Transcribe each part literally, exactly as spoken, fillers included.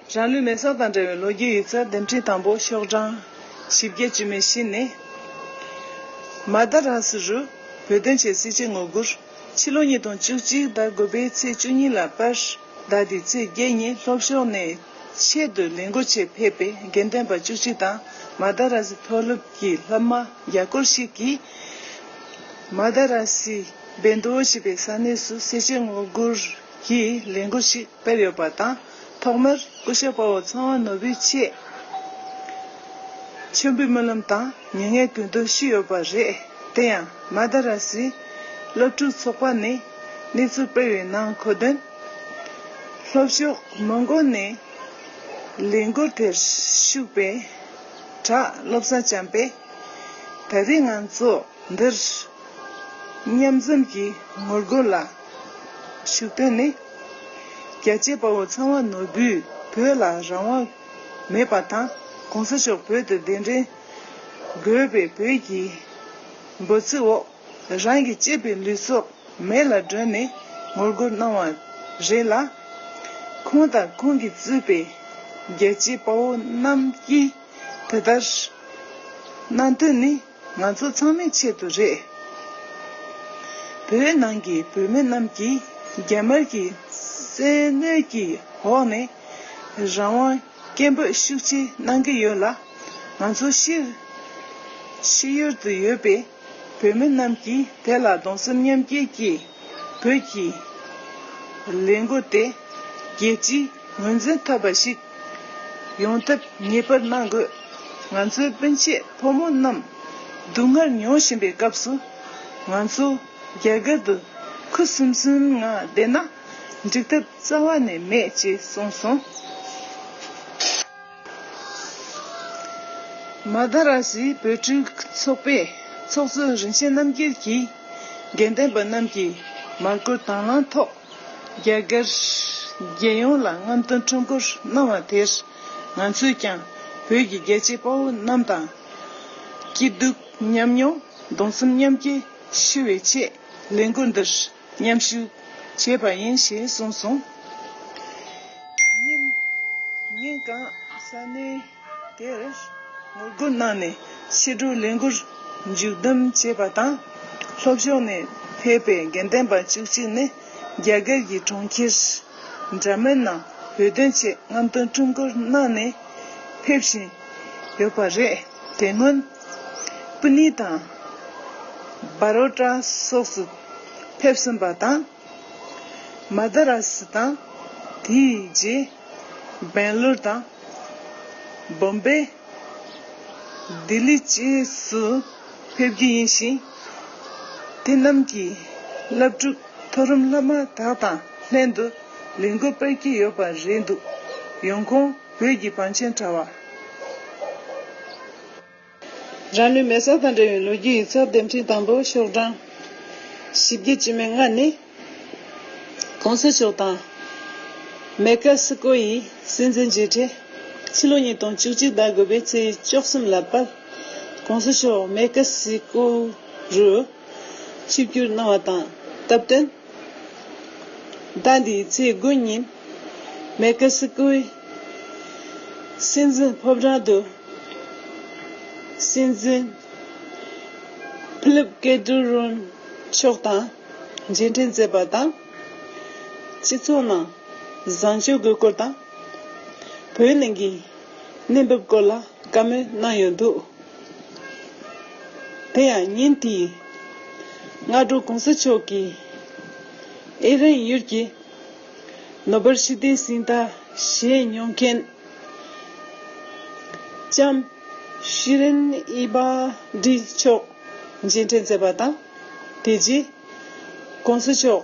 རང་ལུས་མེ་སྲེག་དང་འབྲེལ་བའི་ལོ་རྒྱུས་ཡིག་ཚགས་འདེམས་ཁྲིད་དང་པོ་ཤོག་གྲངས་བཞི་བརྒྱ་བཅུ་མེད་བཞི་ནི། མ་དཱ་ར་སི་རུ་བོད་དོན་ཆེད་སེར་བྱེས་ངོ་རྒོལ། ཕྱི་ལོ་ཉིས་སྟོང་བཅུ་གཅིག་ཟླ་དགུ་པའི་ཚེས་བཅུ་གཉིས་ལ་པར་ཟླ་འདིའི་ཚེས་བརྒྱད་ཉིན་ལྷོ་ཕྱོགས་ནས་ཆེད་དུ་ལས་འགུལ་ཆེད་ཕེབས་པའི་དགེ་འདུན་པ་བཅུ་གཅིག་དང་མ་དཱ་ར་སི་མཐོ་སློབ་ཀྱི་སློབ་མ་བརྒྱ་སྐོར་ཞིག་གིས། མ་དཱ་ར་སི་བེ་འདོ་ཞེས་པའི་ས་གནས་སུ་སེར་བྱེས་ངོ་རྒོལ་གྱི་ལས་འགུལ་ཞིག་སྤེལ་ཡོད་པ་དང་། ཐོག་མར་སྐུ་ཞབས་དཔའ་བོ་ཚངས་དབང་ནོར་བུའི་ཆེད་མཆོད་འབུལ་སྨོན་ལམ་དང་མྱ་ངན་གུས་འདུད་ཞུས་ཡོད་པ་རེད། དེ་ཡང་མ་དཱ་ར་སིའི་སློབ་ཕྲུག་ཚོགས་པ་ནས་གནས་ཚུལ་སྤེལ་བའི་ནང་འཁོད་དོན། ལྷོ་ཕྱོགས་མོན་གྷོ་ནས་ལས་འགུལ་དེར་ཞུགས་པའི་བྲག་བློ་བཟང་བྱམས་པས། ད་རེས་ང་ཚོ་འདིར་མཉམ་འཛོམས་ཀྱིས་ངོ་རྒོལ་ལ་ཞུགས་དོན་ནི། རྒྱལ་གཅེས་དཔའ་བོ་ཚངས་དབང་ནོར་བུས་བོད་ལ་རང་དབང་མེད་པ་དང་། གོང་ས་མཆོག་བོད་དུ་གདན་འདྲེན་དགོས་པའི་བོད་ཀྱི་འབོད་ཚིག་འོག་རང་གི་གཅེས་པའི་ལུས་སྲོག་མེ་ལ་སྒྲོན་ནས་ངོ་རྒོལ་གནང་བ་རེད་ལ། ཁོང་དང་ཁོང་གིས་གཙོས་པའི་རྒྱལ་གཅེས་དཔའ་བོ་རྣམས་ཀྱིས་དེ་ལྟར་གནང་དོན་ནི་ང་ཚོ་ཚང་མའི་ཆེད་དུ་རེད། བོད་ནང་གི་བོད་མི་རྣམས་ཀྱིས་རྒྱ་དམར་གྱི་བཙན་གནོན་གྱི་འོག་ནས་རང་དབང་སྐད་འབོད་ཤུགས་ཆེ་གནང་གི་ཡོད་ལ། ང་ཚོ་ཕྱིར་ཕྱི་ཡུལ་དུ་ཡོད་པའི་བོད་མི་རྣམས་ཀྱིས་དེ་ལ་གདུང་སེམས་མཉམ་སྐྱེད་ཀྱིས་བོད་ཀྱི་ལས་འགུལ་དེ་རྒྱལ་སྤྱིའི་ངོས་འཛིན་ཐོབ་པ་ཞིག་ཡོང་ཐབས་ངེས་པར་གནང་དགོས། ང་ཚོའི་སྤུན་མཆེད་ཕོ་མོ་རྣམས་སྡུག་བསྔལ་མྱོང་བཞིན་པའི་སྐབས་སུ། ང་ཚོ་རྒྱ་གར་དུ་ཁུ་སིམ་སིམ་ངང་བསྡད་ན་འགྲིག་ཐབས་རྩ་བ་ནས་མེད་ཅེས་གསུངས་སོང་། མ་དཱ་ར་སིའི་བོད་ཕྲུག་ཚོགས་པའི་ཚོགས་གཙོ་རིན་ཆེན་རྣམ་རྒྱལ་གྱིས། དགེ་འདུན་པ་རྣམས་ཀྱིས་མར་སྐོར་དང་བླངས་ཐོག་རྒྱ་གར་རྒྱལ་ཡོངས་ལ་རྔམ་སྟོན་ཁྲོམ་སྐོར་གནང་བ་དེར། ང་ཚོས་ཀྱང་བོད་ཀྱི་རྒྱལ་གཅེས་དཔའ་བོ་རྣམས་དང་སྐྱིད་སྡུག་མཉམ་མྱོང་། གདུང་སེམས་མཉམ་སྐྱེད་ཞུ་བའི་ཆེད་ལས་འགུལ་འདིར་མཉམ་ཞུགས་བྱས་པ་ཡིན་ཞེས་གསུངས་སོང་། ཉིན། ཉིན་གང་ས་གནས་དེར་ངོ་རྒོལ་གནང་ནས་ཕྱི་དྲོ་ལས་འགུལ་མཇུག་བསྡོམས་བྱས་པ་དང་། ལྷོ་ཕྱོགས་ནས་ཕེབས་པའི་དགེ་འདུན་པ་བཅུ་གཅིག་ནི་རྒྱ་གར་གྱི་གྲོང་ཁྱེར་འདྲ་མིན་ནང་བོད་དོན་ཆེད་རྔམ་སྟོན་ཁྲོམ་སྐོར་གནང་ནས་ཕེབས་བཞིན་ཡོད་པ་རེད། དེ་སྔོན་པུ་ནེ་དང་བྷ་རོ་ཊ་སོགས་སུ་ཕེབས་ཟིན་པ་དང་། མ་དཱ་ར་སི་དང་། དེའི་རྗེས་སྦེང་ལོར་དང་། བོམ་བེ། ལྡི་ལི་བཅས་སུ་ཕེབས་རྒྱུ་ཡིན་ཞིང་། དེ་རྣམས་ཀྱི་སློབ་ཕྲུག་མཐོ་རིམ་སློབ་མ་དག་དང་ལྷན་དུ་ལས་འགུལ་སྤེལ་གྱི་ཡོད་པ་རེད་འདུག་ཡོང་ཁུངས། བོད་ཀྱི་བང་ཆེན་དྲ་བ། རང་ལུས་མེ་སྲེག་དང་འབྲེལ་བའི་ལོ་རྒྱུས་ཡིག་ཚགས་འདེམས་ཁྲིད་དང་པོ་ཤོག་གྲངས་བཞི་བརྒྱ་བཅུ་མེད་ལྔ་ནི། གོང་ས་མཆོག་དང་མེ་ཀ་སི་ཀོ་ཡི་སྲིད་འཛིན་མཇལ་འཕྲད། ཕྱི་ལོ་ཉིས་སྟོང་བཅུ་གཅིག་ཟླ་དགུ་པའི་ཚེས་བཅུ་གསུམ་ལ་པར། གོང་ས་མཆོག་མེ་ཀ་སི་ཀོ་རུ་ཆིབས་བསྒྱུར་གནང་བ་དང་སྟབས་བསྟུན། ཟླ་འདིའི་ཚེས་དགུ་ཉིན་མེ་ཀ་སི་ཀོའི་སྲིད་འཛིན་ཕོ་བྲང་དུ་སྲིད་འཛིན་ཕི་ལིབ་ཀེ་ཏུ་རོན་མཆོག་དང་མཇལ་འཕྲད་མཛད་པ་དང་། སྤྱི་ཚོགས་ནང་བཟང་སྤྱོད་དགོས་སྐོར་དང་། བོད་ནང་གི་གནས་བབ་སྐོར་ལ་བཀའ་མོལ་གནང་ཡོད་འདུག་དེ་ཡང་ཉིན་དེའི་སྔ་དྲོ་གོང་ས་མཆོག་གིས་ཨི་རན་ཡུལ་གྱི་ནོ་བེལ་ཞི་བདེའི་གཟེངས་རྟགས་བཞེས་མྱོང་མཁན་ལྕམ་ཤི་རིན་ཨི་བྷ་ཌི་མཆོག་མཇལ་འཕྲད་མཛད་པ་དང་། དེ་རྗེས་གོང་ས་མཆོག་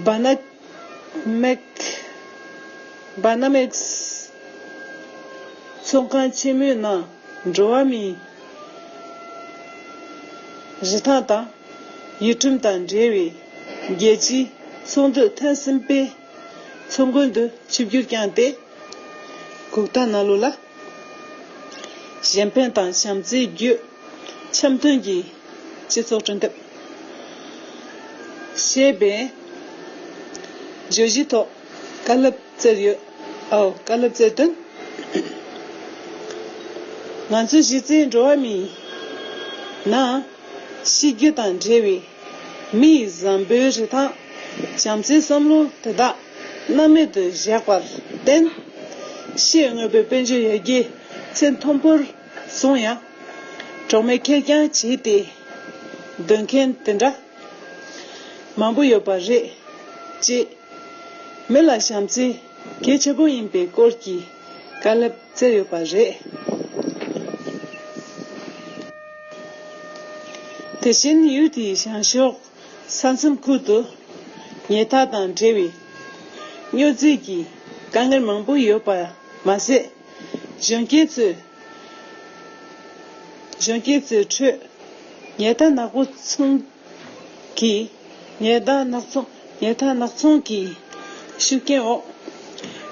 བ་ན་མེག་བ་ན་མེག་ཚོང་ཁང་ཆེན་མོའི་ནང་འགྲོ་བ་མིའི་རིན་ཐང་དང་ཡུལ་ཁྲིམས་དང་འབྲེལ་བའི་རྒྱལ་སྤྱིའི་ཚོགས་འདུ་ཐེངས་གསུམ་པའི་ཚོགས་མགོན་དུ་ཆིབས་བསྒྱུར་བསྐྱངས་ཏེ། གུག་ཐང་ནང་ལོགས་ལ་གཞན་ཕན་དང་བྱམས་བརྩེའི་བརྒྱུད། འཆམ་མཐུན་གྱི་སྤྱི་ཚོགས་བསྐྲུན་ཐབས་ཞེས་པའི་བརྗོད་གཞིའི་ཐོག་ བཀའ་སློབ་སྩལ་ཡོད། ཨའོ། བཀའ་སློབ་སྩལ་དོན། ང་ཚོའི་གཞི་རྩའི་འགྲོ་བ་མིའི་ནང་ཤི་རྒྱུ་དང་འབྲེལ་བའི་མི་ཡི་བཟང་པོའི་རིན་ཐང་། བྱམས་བརྩེའི་བསམ་བློ་དེ་དག་སྣང་མེད་དུ་བཞག་པར་བརྟེན། ཤེས་དངོས་པོའི་དཔལ་འབྱོར་ཡར་རྒྱས་ཚད་མཐོན་པོར་སོང་ཡང་། གྲོགས་མེད་ཁེར་རྐྱང་བྱས་ཏེ་སྡོད་མཁན་དེ་འདྲ་མང་པོ་ཡོད་པ་རེད། ཅེས་མི་ལ་བྱམས་བརྩེ་གལ་ཆེན་པོ་ཡིན་པའི་སྐོར་གྱི་བཀའ་སློབ་སྩལ་ཡོད་པ་རེད། དེ་བཞིན་ཡུལ་དེའི་བྱང་ཕྱོགས་ས་མཚམས་ཁུལ་དུ་ཉལ་ཐ་དང་འབྲེལ་བའི་སྨྱོ་རྫས་ཀྱི་དཀའ་ངལ་མང་པོ་ཡོད་པ་མ་ཟད། གཞོན་སྐྱེས་ཚོས་གཞོན་སྐྱེས་ཚོའི་ཁྲོད་ཉལ་ཐ་ནག་པོ་ཚོང་གིས་ཉལ་ཐ་ནག་ཚོང་ཉལ་ཐ་ནག་ཚོང་གི་ཤུགས་རྐྱེན་འོག་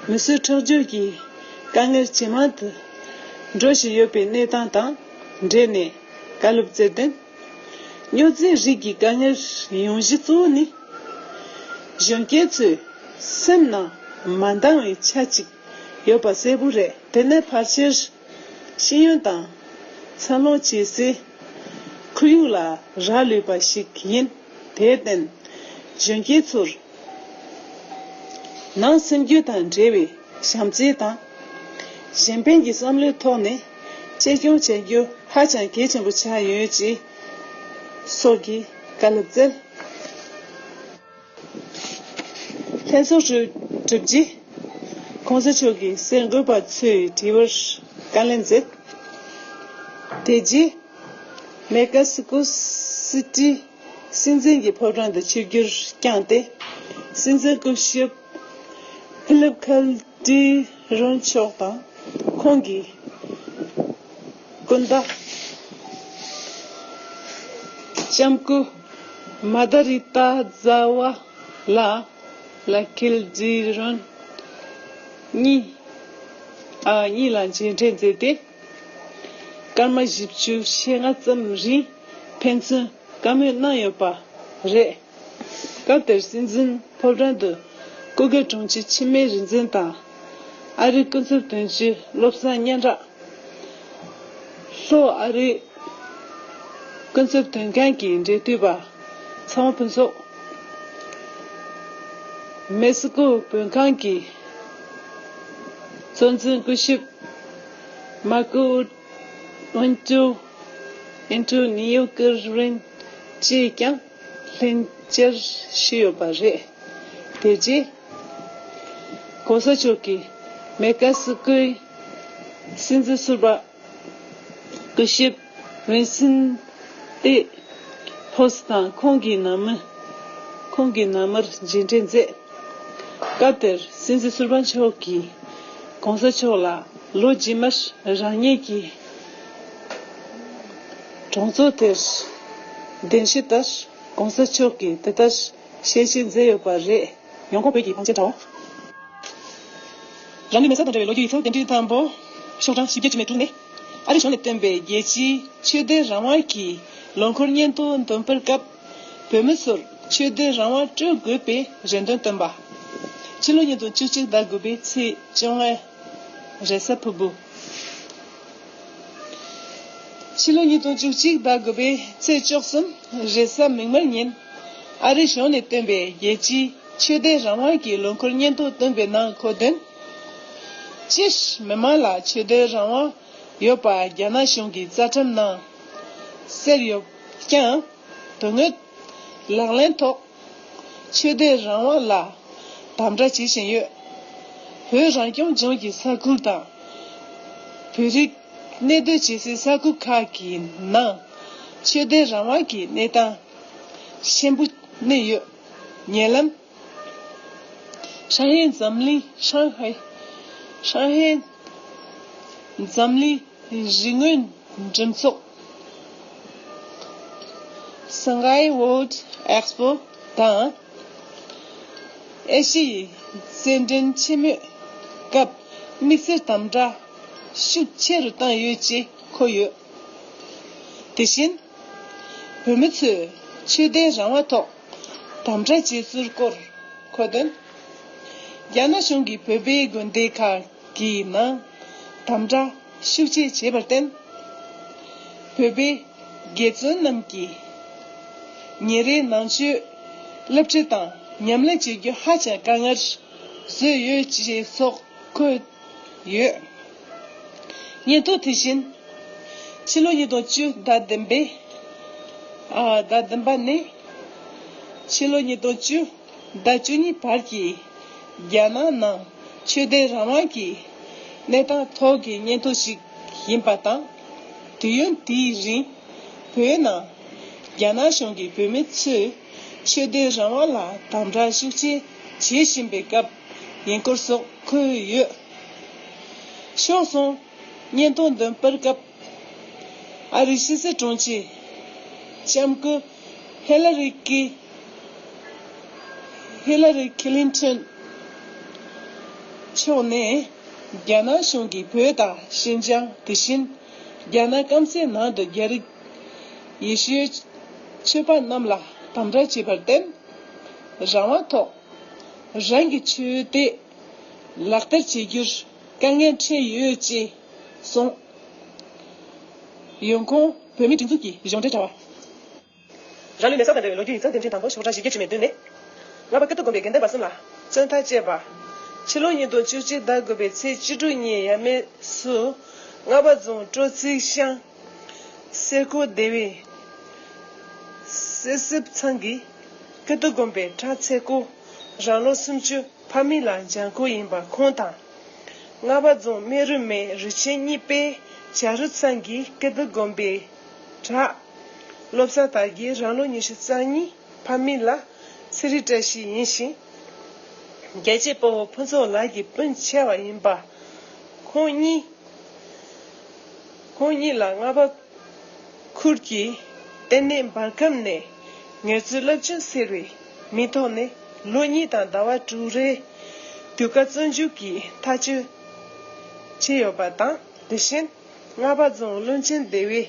མི་གསོད་ཁྲག་སྦྱོར་གྱི་དཀའ་ངལ་ཇེ་མང་དུ་འགྲོ་བཞིན་ཡོད་པའི་གནས་སྟངས་དང་འབྲེལ་ནས་བཀའ་སློབ་སྩལ་དོན། སྨྱོ་རྫས་རིགས་ཀྱི་དཀའ་ངལ་ཡོང་གཞི་གཙོ་བོ་ནི། གཞོན་སྐྱེས་ཚོའི་སེམས་ནང་མ་འདང་བའི་ཆ་གཅིག་ཡོད་པ་གསལ་པོ་རེད། དེ་ནས་ཕལ་ཆེར་ཤེས་ཡོན་དང་འཚར་ལོངས་བྱེད་སའི་ཁོར་ཡུག་ལ་རག་ལུས་པ་ཞིག་ཡིན། དེར་བརྟེན་གཞོན་སྐྱེས་ཚོར་ནང་སེམས་རྒྱུད་དང་འབྲེལ་བའི་བྱམས་བརྩེ་དང་གཞན་ཕན་གྱི་བསམ་བློའི་ཐོག་ནས་གཅེས་སྐྱོང་བྱ་རྒྱུ་ཧ་ཅང་གལ་ཆེན་པོ་ཆགས་ཡོད་ཅེས་སོགས་ཀྱི་བཀའ་སློབ་སྩལ། ལྷན་ཚོགས་གྲུབ་རྗེས་༸གོང་ས་མཆོག་གིས་གསར་འགོད་པ་ཚོའི་དྲི་བར་བཀའ་ལན་མཛད། དེ་རྗེས་མེག་སི་ཀོ་སི་ཊི་སྲིད་འཛིན་གྱི་ཕོ་བྲང་དུ་ཆིབས་བསྒྱུར་བསྐྱངས་ཏེ། སྲིད་འཛིན་སྐུ་ཞབས་ཕི་ལིབ་ཁལ་ཏི་རོན་མཆོག་དང་ཁོང་གི་སྐུ་ཟླ་ལྕམ་སྐུ་མ་ད་རི་ཏཱ་ཛ་ཝ་ལ་ལ་ཁེལ་ཏི་རོན་གཉིས་ཨ་གཉིས་ལ་མཇལ་འཕྲད་མཛད་དེ། སྐར་མ་བཞི་བཅུ་ཞེ་ལྔ་ཙམ་རིང་ཕན་ཚུན་བཀའ་མོལ་གནང་ཡོད་པ་རེད། སྐབས་དེར་སྲིད་འཛིན་ཕོ་བྲང་དུ་སྐུ་སྒེར་དྲུང་ཆེ་འཆི་མེད་རིག་འཛིན་དང་། ཨ་རིའི་སྐུ་ཚབ་དོན་གཅོད་བློ་བཟང་སྙན་གྲགས། ལྷོ་ཨ་རིའི་སྐུ་ཚབ་དོན་ཁང་གི་འབྲེལ་མཐུད་པ་ཚང་མ་ཕུན་ཚོགས། མེག་སི་ཀོ་བོད་ཁང་གི་གཙོ་འཛིན་སྐུ་ཞབས་མཱ་ཀོ་ཨུན་ཏོ་ཨིན་ཏོ་ནི་ཡོ་ཀིར་རིན་བཅས་ཀྱང་ལྷན་བཅར་ཞུས་ཡོད་པ་རེད། དེ་རྗེས་༸གོང་ས་མཆོག་གིས་མེ་ཀ་སི་ཀོའི་སྲིད་འཛིན་ཟུར་པ་སྐུ་ཞབས་ཝིན་སིན་ཏེ་ཕོ་སི་དང་ཁོང་གི་ནང་མི་ཁོང་གི་ནང་མིར་མཇལ་འཕྲད་མཛད། སྐབས་དེར་སྲིད་འཛིན་ཟུར་པ་མཆོག་གིས་༸གོང་ས་མཆོག་ལ་ལོ་རྗེས་མར་རང་ཉིད་ཀྱི་གྲོང་ཚོ་དེར་གདན་ཞུ་ལྟར་༸གོང་ས་མཆོག་གིས་དེ་ལྟར་ཞལ་བཞེས་མཛད་ཡོད་པ་རེད། ཡོང་ཁུངས་བོད་ཀྱི་གངས་ཅན་དྲ་བ། རང་ལུས་མེ་སྲེག་དང་འབྲེལ་བའི་ལོ་རྒྱུས་ཡིག་ཚང་དེ་འདྲའི་དང་པོ་ཤོག་གྲངས་བཞི་བརྒྱ་བཅུ་མེད་དྲུག་ནས། ཨ་རི་གཞུང་ནས་བཏོན་པའི་རྒྱལ་སྤྱིའི་ཆོས་དད་རང་དབང་གི་ལོ་འཁོར་སྙན་ཐོ་འདོན་པའི་སྐབས། བོད་མི་ཚོར་ཆོས་དད་རང་དབང་སྤྲོད་དགོས་པའི་རེ་འདུན་བཏོན་པ། ཕྱི་ལོ་ཉིས་སྟོང་བཅུ་གཅིག་ཟླ་དགུ་པའི་ཚེས་བཅོ་ལྔ། རེས་གཟའ་ཕུར་བུ། ཕྱི་ལོ་ཉིས་སྟོང་བཅུ་གཅིག་ཟླ་དགུ་པའི་ཚེས་བཅུ་གསུམ་རེས་གཟའ་མིག་དམར་ཉིན། ཨ་རི་གཞུང་ནས་བཏོན་པའི་རྒྱལ་སྤྱིའི་ཆོས་དད་རང་དབང་གི་ལོ་འཁོར་སྙན་ཐོ་བཏོན་པའི་ནང་འཁོད་དོན། སྤྱིར་མི་མང་ལ་ཆོས་དད་རང་དབང་ཡོད་པ་རྒྱ་ནག་གཞུང་གིས་རྩ་ཁྲིམས་ནང་གསལ་ཡོད་ཀྱང་། དོན་དངོས་ལག་ལེན་ཐོག་ཆོས་དད་རང་དབང་ལ་དམ་དྲག་བྱེད་བཞིན་ཡོད། བོད་རང་སྐྱོང་ལྗོངས་ཀྱི་ས་ཁུལ་དང་། བོད་རིགས་གནས་སྡོད་བྱེད་སའི་ས་ཁུལ་ཁག་གི་ནང་ཆོས་དད་རང་དབང་གི་གནས་སྟངས་ཞན་པོ་གནས་ཡོད། ཉེ་ལམ། ཧྲང་ཧའེ་འཛམ་གླིང་ཧྲང་ཧའེ་ཧྲང་ཧའེ་འཛམ་གླིང་རིག་དངོས་འགྲེམས་ཚོགས། Shanghai World Expo དང་། ཨེ་ཤི་ཡའི་རྩེད་འགྲན་ཆེན་མོའི་སྐབས་དམིགས་བསལ་དམ་དྲག་ཤུགས་ཆེ་རུ་བཏང་ཡོད་ཅེས་འཁོད་ཡོད། དེ་བཞིན། བོད་མི་ཚོས་ཆོས་དད་རང་དབང་ཐོག་དམ་དྲག་བྱེད་ཚུལ་སྐོར་འཁོད་དོན། རྒྱ་ནག་གཞུང་གིས་བོད་པའི་དགོན་སྡེ་ཁག་གི་ནང་དམ་དྲག་ཤུགས་ཆེ་བྱས་པར་བརྟེན། བོད་པའི་དགེ་བཙུན་རྣམས་ཀྱིས་ཉིན་རེའི་ནང་ཆོས་བསླབ་ཁྲིད་དང་ཉམས་ལེན་བྱེད་རྒྱུ་ཧ་ཅང་དཀའ་ངལ་བཟོས་ཡོད་ཅེས་སོགས་འཁོད་ཡོད། སྙན་ཐོ་དེ་བཞིན། ཕྱི་ལོ་ཉིས་སྟོང་བཅུ་ཟླ་བདུན་པའི། ཨ། ཟླ་བདུན་པ་ནས། ཕྱི་ལོ་ཉིས་སྟོང་བཅུ་ཟླ་བཅུ་གཉིས་བར་གྱི་རྒྱ་ནག་ནང་ཆོས་དད་རང་དབང་གི་གནས་སྟངས་ཐོག་གི་སྙན་ཐོ་ཞིག་ཡིན་པ་དང་། དུས་ཡུན་དེའི་རིང་བོད་ནང་རྒྱ་ནག་གཞུང་གིས་བོད་མི་ཚོས་ཆོས་དད་རང་དབང་ལ་དམ་དྲག་ཤུགས་ཆེ་བྱེད་བཞིན་པའི་སྐབས་ཡིན་སྐོར་སོགས་འཁོད་ཡོད། ཤོག་ཟུང་། སྙན་ཐོ་འདོན་པར་སྐབས། ཨ་རིའི་ཕྱི་སྲིད་དྲུང་ཆེ་ལྕམ་སྐུ་ཧི་ལ་རི་ཀི་ཧི་ལ་རི་ཁི་ལིན་ཐོན་མཆོག་ནས། རྒྱ་ནག་གཞུང་གིས་བོད་དང་ཤིན་ཅང་། དེ་བཞིན་རྒྱ་ནག་སྐམ་སའི་ནང་དུ་རྒྱ་རིགས་ཡེ་ཤུའི་ཆོས་པ་རྣམས་ལ་དམ་དྲག་བྱས་པར་བརྟེན། རང་དབང་ཐོག་རང་གི་ཆོས་དད་ལག་བསྟར་བྱེད་རྒྱུར་དཀའ་ངལ་འཕྲད་ཡོད་ཅེས་གསུངས། ཡོང་ཁུངས། བོད་མིའི་སྒྲིག་འཛུགས་ཀྱི་གཞུང་འབྲེལ་དྲ་བ། རང་ལུས་མེ་སྲེག་དང་འབྲེལ་བའི་ལོ་རྒྱུས་ཡིག་ཚགས་དེབ་ཕྲེང་དང་པོ་ཤོག་གྲངས་བཞི་བརྒྱ་བཅུ་མེད་བདུན་ནས། ལྔ་པ་ཀིརྟི་དགོན་པའི་དགེ་འདུན་པ་གསུམ་ལ་བཙོན་ཐག་བཅད་པ། ཕྱི་ལོ་ཉིས་སྟོང་བཅུ་གཅིག་ཟླ་དགུ་པའི་ཚེས་བཅུ་དྲུག་ཉིན་ཡབ་མེས་སུ་རྔ་པ་རྫོང་སྤྲོ་ཚིགས་ཤང་སེར་ཁོ་སྡེ་བའི་སེར་སྲིབ་ཚང་གིས་ཀིརྟི་དགོན་པའི་གྲྭ་ཚེ་སྐོར་རང་ལོ་སུམ་ཅུ་ཕ་མེས་ལ་འཇང་ཁོ་ཡིན་པ་ཁོང་དང་། རྔ་པ་རྫོང་སྨན་རི་མའི་རུས་ཆེན་གཉིས་པའི་བྱ་རུ་ཚང་གིས་ཀིརྟི་དགོན་པའི་གྲྭ་བློ་བཟང་དར་རྒྱས་རང་ལོ་ཉི་ཤུ་རྩ་གཉིས་ཕ་མེས་ལ་ཚེ་རིང་བཀྲ་ཤིས་ཡིན་ཞིང་། རྒྱལ་གཅེས་དཔའ་བོ་ཕུན་ཚོགས་ལགས་ཀྱི་སྤུན་ཆེ་བ་ཡིན་པ། ཁོང་གཉིས། ཁོང་གཉིས་ལ་རྔ་པ་ཁུལ་གྱི་ལྟེ་གནས་འབར་ཁམས་ནས་ངལ་རྩོལ་རླབས་རྒྱུན་ཟེར་བའི་མིང་ཐོག་ནས་ལོ་གཉིས་དང་ཟླ་བ་དྲུག་རེའི་དུས་བཀག་བཙོན་འཇུག་གིས་ཐག་གཅོད་བྱས་ཡོད་པ་དང་། དེ་བཞིན་རྔ་པ་རྫོང་བློན་ཆེན་སྡེ་བའི་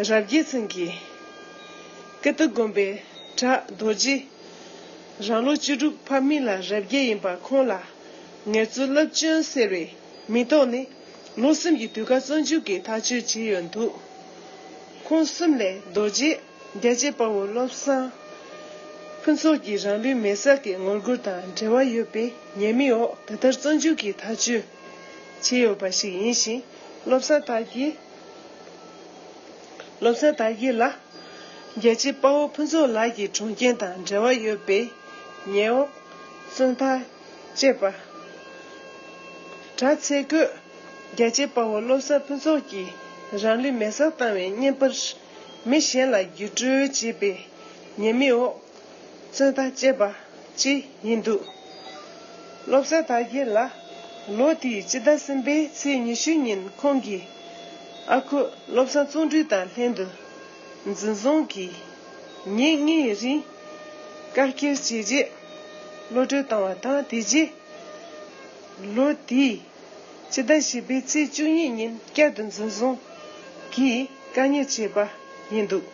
རབ་རྒྱས་ཚང་གིས་ཀིརྟི་དགོན་པའི་གྲྭ་རྡོ་རྗེ་རང་ལོ་བཅུ་དྲུག་ཕ་མེས་ལ་རབ་རྒྱས་ཡིན་པ་ཁོང་ལ་ངལ་རྩོལ་རླབས་རྒྱུན་ཟེར་བའི་མིང་ཐོག་ནས་ལོ་གསུམ་གྱི་དུས་བཀག་བཙོན་འཇུག་གིས་ཐག་གཅོད་བྱས་ཡོད་འདུག་ཁོང་གསུམ་ལས་རྡོ་རྗེ་རྒྱལ་གཅེས་དཔའ་བོ་བློ་བཟང་ཕུན་ཚོགས་ཀྱི་རང་ལུས་མེ་སྲེག་གི་ངོ་རྒོལ་དང་འབྲེལ་བ་ཡོད་པའི་ཉེས་མིང་འོག་ད་ལྟར་བཙོན་འཇུག་གིས་ཐག་གཅོད་བྱས་ཡོད་པ་ཞིག་ཡིན་ཞིང་། བློ་བཟང་དར་རྒྱས། བློ་བཟང་དར་རྒྱས་ལ་རྒྱལ་གཅེས་དཔའ་བོ་ཕུན་ཚོགས་ལགས་ཀྱི་གྲོངས་རྐྱེན་དང་འབྲེལ་བ་ཡོད་པའི་ཉེས་འོག་བཙོན་ཐག་བཅད་པ། གྲྭ་ཚེ་སྐོར་རྒྱལ་གཅེས་དཔའ་བོ་བློ་བཟང་ཕུན་ཚོགས་ཀྱིས་རང་ལུས་མེ་སྲེག་བཏང་བའི་བརྙན་པར་མི་གཞན་ལ་བརྒྱུད་སྤྲོད་བྱས་པའི་ཉེས་མིང་འོག་བཙོན་ཐག་བཅད་པ་བཅས་ཡིན་འདུག་བློ་བཟང་དར་རྒྱས་ལ་ལོ་དེའི་སྤྱི་ཟླ་གསུམ་པའི་ཚེས་ཉི་ཤུ་ཉིན་ཁོང་གི་ཨ་ཁུ་བློ་བཟང་བརྩོན་འགྲུས་དང་ལྷན་དུ་འཛིན་བཟུང་གིས་ཉིན་གཉིས་རིང་བཀག་སྐྱིལ་བྱས་རྗེས་གློད་གྲོལ་བཏང་བ་དང་། དེ་རྗེས་ལོ་དེའི་སྤྱི་ཟླ་བཞི་པའི་ཚེས་བཅུ་གཉིས་ཉིན་བསྐྱར་དུ་འཛིན་བཟུང་གིས་བཀག་ཉར་བྱས་པ་ཡིན་འདུག་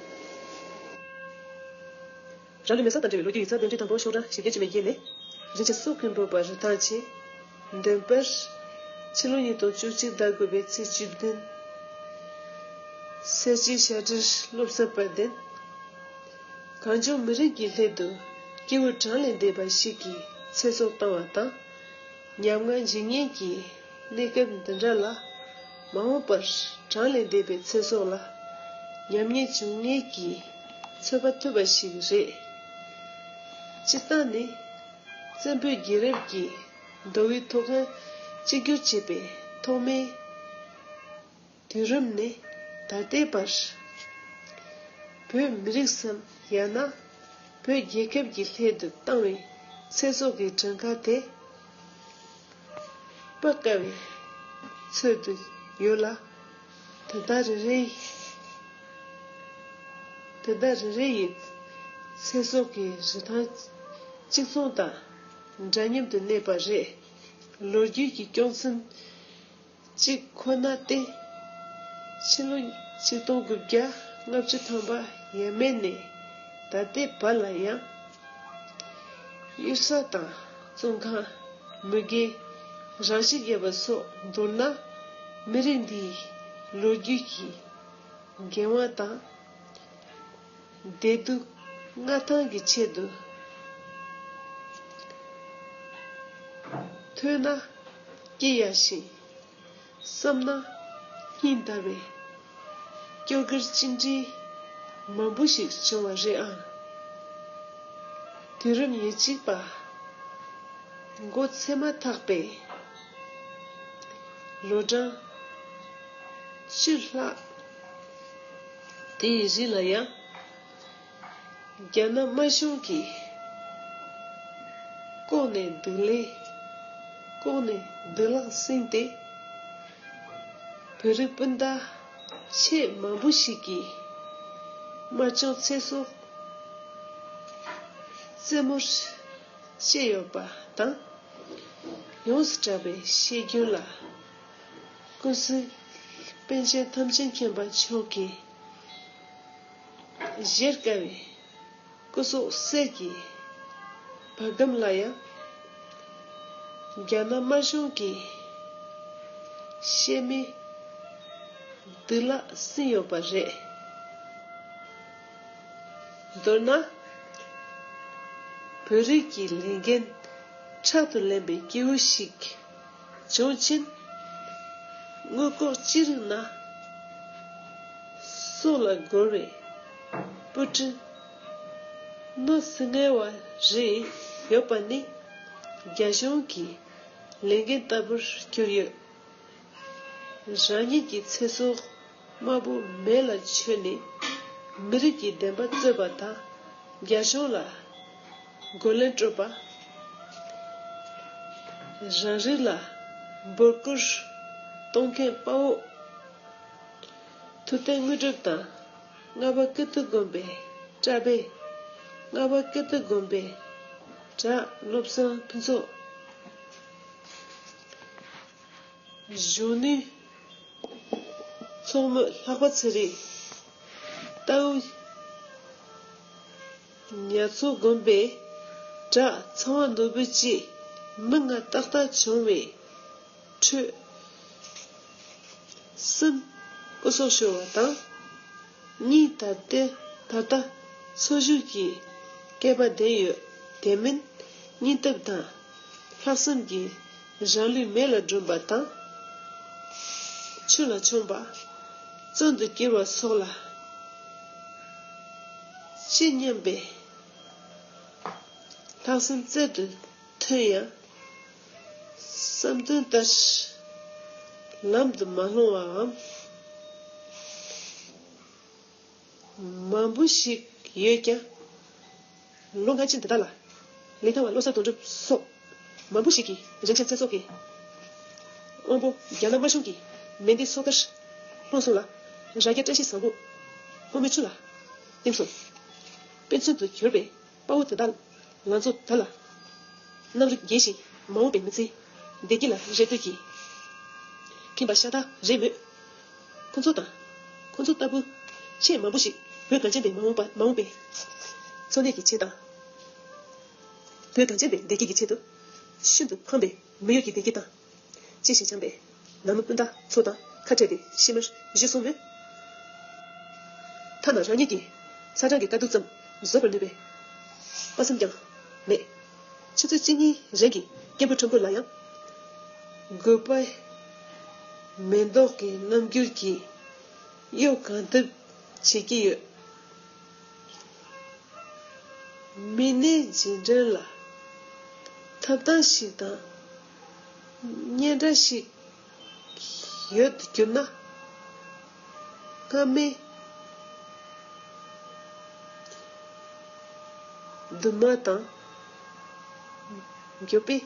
རང་ལུས་མེ་སྲེག་དང་འབྲེལ་བའི་ལོ་རྒྱུས་ཡིག་ཚགས་དེབ་ཕྲེང་དང་པོ་ཤོག་གྲངས་བཞི་བརྒྱ་བཅུ་མེད་བརྒྱད་ནས། རིན་ཆེན་སྲོག་མགོན་འབོད་པ་རི་ཐང་ཆེན། འདོན་པར། ཕྱི་ལོ་ཉིས་སྟོང་བཅུ་གཅིག་ཟླ་དགུ་པའི་ཚེས་བཅུ་བདུན། སེར་བྱེས་ཞབས་བྲིས་སློབ་གསོ་པ་ལྡན། གངས་ལྗོངས་མི་རིགས་ཀྱི་སླད་དུ་སྐྱེས་བུ་གྲངས་ལས་འདས་པ་ཞིག་གི་ཚེ་སྲོག་བཏང་བ་དང་། ཉམ་ང་འཇིགས་ཉེན་གྱི་གནས་སྐབས་འདི་འདྲ་ལ་མ་འོངས་པར་གྲངས་ལས་འདས་པའི་ཚེ་སྲོག་ལ་ཉམས་ཉེས་འབྱུང་ངེས་ཀྱི་ཚོད་དཔག་ཐུབ་པ་ཞིག་རེད། སྤྱིར་བཏང་ནི་བཙན་པོའི་རྒྱལ་རབས་ཀྱི་མདོ་དབུས་ཐོག་ཁ་གཅིག་གྱུར་བྱེད་པའི་ཐོག་མའི་དུས་རིམ་ནས་ད་ལྟའི་བར་བོད་མི་རིགས་སམ་ཡང་ན་བོད་རྒྱལ་ཁབ་ཀྱི་སླད་དུ་བཏང་བའི་ཚེ་སྲོག་གི་གྲངས་ཀ་དེ་དཔག་དཀའ་བའི་ཚོད་དུ་ཡོད་ལ། དེ་དག་རེ་རེ་དེ་དག་རེ་རེ་ཡི་ཚེ་སྲོག་གི་རིན་ཐང་གཅིག་མཚུངས་དང་འདྲ་མཉམ་དུ་གནས་པ་རེད། ལོ་རྒྱུས་ཀྱི་སྐྱོང་ཚན་གཅིག་ཁོ་ན་སྟེ། ཕྱི་ལོ་ཆིག་སྟོང་དགུ་བརྒྱ་ལྔ་བཅུ་ཐམ་པ་ཡས་མས་ནས་ད་ལྟའི་བར་ལ་ཡང་གཡུལ་ས་དང་བཙོན་ཁང་། མི་དགེ་རང་ཤི་རྒྱབ་པ་སོགས། མདོར་ན་མི་རིགས་འདིའི་ལོ་རྒྱུས་ཀྱི་འགན་དབང་དང་བདེ་སྡུག་མངའ་ཐང་གི་ཆེད་དུ། ཐོས་ན་སྐྱི་གཡའ་ཞིང་། བསམ་ན་སྙིང་འདར་བའི་སྐྱོ་གར་ཅི་འདྲའི་མང་པོ་ཞིག་བྱུང་བ་རེད་ཨང་། དུས་རབས་ཉེར་གཅིག་པ་འགོ་ཚུགས་མ་ཐག་པའི་ལོ་གྲངས་བཅུ་ལྷག་དེའི་རིང་ལ་ཡང་རྒྱ་ནག་དམར་གཞུང་གིས་ལྐོག་ནས་སྡུག་ལས་ལྐོག་ནས་སྡུག་ལག་ཟིན་ཏེ། བོད་རིགས་སྤུན་ཟླ་ཆེས་མང་པོ་ཞིག་གི་དམར་གཅོད་ཚེ་སྲོག་རྩེད་མོར་བཅད་ཡོད་པ་དང་། ཡོངས་སུ་གྲགས་པའི་བཤད་རྒྱུན་ལ། ཀུན་གཟིགས་པཎ་ཆེན་ཐམས་ཅད་མཁྱེན་པ་མཆོག་གི་བཞེར་དཀའ་བའི་སྐུ་སྲོག་གསེར་གྱི་བ་གམ་ལ་ཡང་རྒྱ་ནག་དམར་གཞུང་གིས་གཤེད་མའི་སྡུག་ལག་ཟིན་ཡོད་པ་རེད། མདོར་ན། བོད་རིགས་ཀྱི་ལས་འགན་ཕྲག་ཏུ་ལེན་པའི་སྐྱེས་བུ་ཞིག་བྱུང་ཕྱིན། མངོན་ལྐོག་ཅི་རིགས་ན། སྲོག་ལ་རྒོལ་བའི་སྤུ་གྲི་རྣོ་ཟིང་ངེ་བ་རེ་ཡོད་པ་ནི་རྒྱ་གཞུང་གི་ལས་འགན་ལྟ་བུར་གྱུར་ཡོད། རང་ཉིད་ཀྱི་ཚེ་སྲོག་དམར་པོ་མེ་ལ་མཆོད་ནས་མི་རིགས་ཀྱི་བདེན་པ་རྩོད་པ་དང་རྒྱ་གཞུང་ལ་རྒོལ་ལན་སྤྲོད་པ། རང་རིགས་ལ་འབོད་སྐུལ་གཏོང་མཁན་དཔའ་བོ། ཐུབ་བསྟན་དངོས་གྲུབ་དང་། རྔ་བ་ཀིརྟི་དགོན་པའི་གྲྭ་པའི། རྔ་བ་ཀིརྟི་དགོན་པའི་གྲྭ་བློ་བཟང་ཕུན་ཚོགས། གཞོན་ནུའི་ཚོགས་མི་ལྷག་པ་ཚེ་རིང་། རྟའུ་ཉ་མཚོ་དགོན་པའི་གྲྭ་ཚངས་པ་ནོར་བུ་བཅས་མི་ལྔ་ཏག་ཏག་བྱུང་བའི་ཁྲོད། གསུམ་སྐུ་སྲོག་ཤོར་བ་དང་། གཉིས་ད་ལྟ་ད་ལྟ་འཚོ་བཞུགས་ཀྱི་སྐལ་པ་ལྡན་ཡོད། དེ་མིན་སྙིང་སྟོབས་དང་ལྷག་བསམ་གྱིས་རང་ལུས་མེ་ལ་སྒྲོན་པ་དང་། ཆུ་ལ་མཆོངས་པ། བཙོན་དུ་བསྐྱུར་བ་སོགས་ལ་ཅི་སྙམ་པའི་ལྷག་བསམ་རྩལ་དུ་ཐོན་ཡང་། བསམ་དོན་ལྟར་ལམ་དུ་མ་ལྷུང་བའམ་མང་པོ་ཞིག་ཡོད་ཀྱང་། ལོ་སྔ་ཕྱི་འདི་དག་ལ་ལི་ཐང་བ་བློ་བཟང་དོན་གྲུབ་སོགས་མང་པོ་ཞིག་གིས་རིན་ཆེན་ཚེ་སྲོག་གི་དབང་པོ་རྒྱ་ནག་དམར་གཞུང་གི་མེ་མདའི་སོ་ཁར་ལྷུང་སོང་ལ། རྭ་རྒྱ་བཀྲ་ཤིས་བཟང་པོ་ཕོ་མོའི་ཆུ་ལ་བསྟིམས་སོང་། དཔེ་མཚོན་དུ་གྱུར་པའི་དཔའ་བོ་དེ་དག་ལང་ཚོ་དར་ལ། རྣམ་རིག་རྒྱས་ཤིང་མ་འོངས་པའི་མི་ཚེའི་བདེ་སྐྱིད་ལ་རེ་ལྟོས་ཀྱིས་ཁེངས་པ་ཤ་སྟག་རེད་མོད། ཁོ་ཚོ་དང་། ཁོ་ཚོ་ལྟ་བུ་ཆེས་མང་པོ་ཞིག་བོད་གངས་ཅན་པའི་མ་འོངས་པ་མ་འོངས་པའི་འཚོ་གནས་ཀྱི་ཆེད་དང་། བོད་གངས་ཅན་པའི་བདེ་སྐྱིད་ཀྱི་ཆེད་དུ་ཤིན་ཏུ་ཕངས་པའི་མི་ཡུལ་གྱི་བདེ་སྐྱིད་དང་། གཅེས་ཤིང་བྱམས་པའི་ནང་མི་སྤུན་ཟླ་ཚོ་དང་ཁ་བྲལ་ཏེ་ཤི་མར་བཞུད་སོང་མོད། ཐ་ན་རང་ཉིད་ཀྱི་ཚ་གྲང་གི་དཀའ་སྡུག་ཙམ་བཟོད་པར་ནུས་པའི་དཔའ་སེམས་ཀྱང་མེད། ཆུ་ཚོད་གཅིག་གཉིས་རིང་གི་སྐད་འབོད་ཁྲོམ་སྐོར་ལ་ཡང་། རྒུད་པའི་མེ་ཏོག་གི་རྣམ་འགྱུར་གྱིས་གཡོ་གང་ཐུབ་བྱེད་ཀྱི་ཡོད། མི་སྣའི་རྗེས་འབྲང་ལ་ཐོབ་ཐང་ཞིག་དང་སྙན་གྲགས་ཤིག་ཡོད་དུ་གྱུར་ན། སྔ་མའི་སྡུག་བསྔལ་དང་། མགྱོགས་པའི་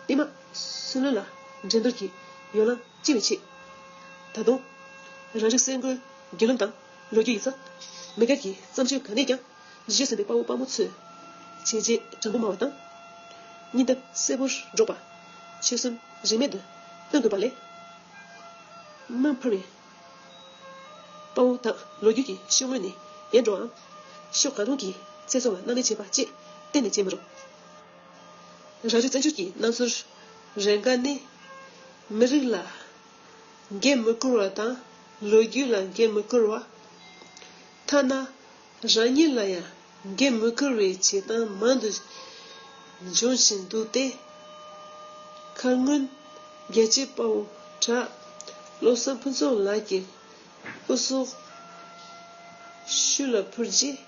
གཏིང་མ་སུན་ལུ་ལ་འགྲན་བསྡུར་གྱི་ཡོ་ལང་ཅི་བའི་ཆེད། ད་དུང་། རང་རིགས་སེམས་ཀྱི་རྒྱུ་ལམ་དང་ལོ་རྒྱུས་ཡིག་ཚགས། མི་སྒེར་གྱི་བརྩམས་ཆོས་གང་ནས་ཀྱང་གཞིས་ཟིན་པའི་དཔའ་བོ་དཔའ་མོ་ཚོས་བྱས་རྗེས་དྲང་པོ་སྨྲ་བ་དང་། སྙིང་སྟོབས་གསལ་པོར་སྒྲོག་པ། ཆོད་སེམས་རིས་མེད་དུ་སྟོན་དགོས་པ་ལས། མ་འཕར་བའི་དཔའ་བོ་དག་ལོ་རྒྱུས་ཀྱི་ཤོག་ངོས་ནས་ཡལ་འགྲོའམ། ཤོག་གང་རུང་གི་ཚེ་སྲོག་ལ་སྣང་མེད་བྱེད་པ་བཅས་གཏན་ནས་བྱེད་མི་རུང་། རང་རིགས་བཙན་བྱོལ་གྱི་སྣང་ཚུལ་ རེ་འགའ་ནི་མི་རིགས་ལ་འགན་མི་འཁུར་བ་དང་། ལོ་རྒྱུས་ལ་འགན་མི་འཁུར་བ། ཐ་ན་རང་ཉིད་ལ་ཡང་འགན་མི་འཁུར་བའི་བྱེད་སྟངས་མང་དུ་འབྱུང་བཞིན་འདུག་སྟེ། ཁ་སྔོན་རྒྱལ་གཅེས་དཔའ་བོ་བྲག་བློ་བཟང་ཕུན་ཚོགས་ལགས་ཀྱིས་སྐུ་སྲོག་ཤུལ་ལ་ཕུལ་རྗེས།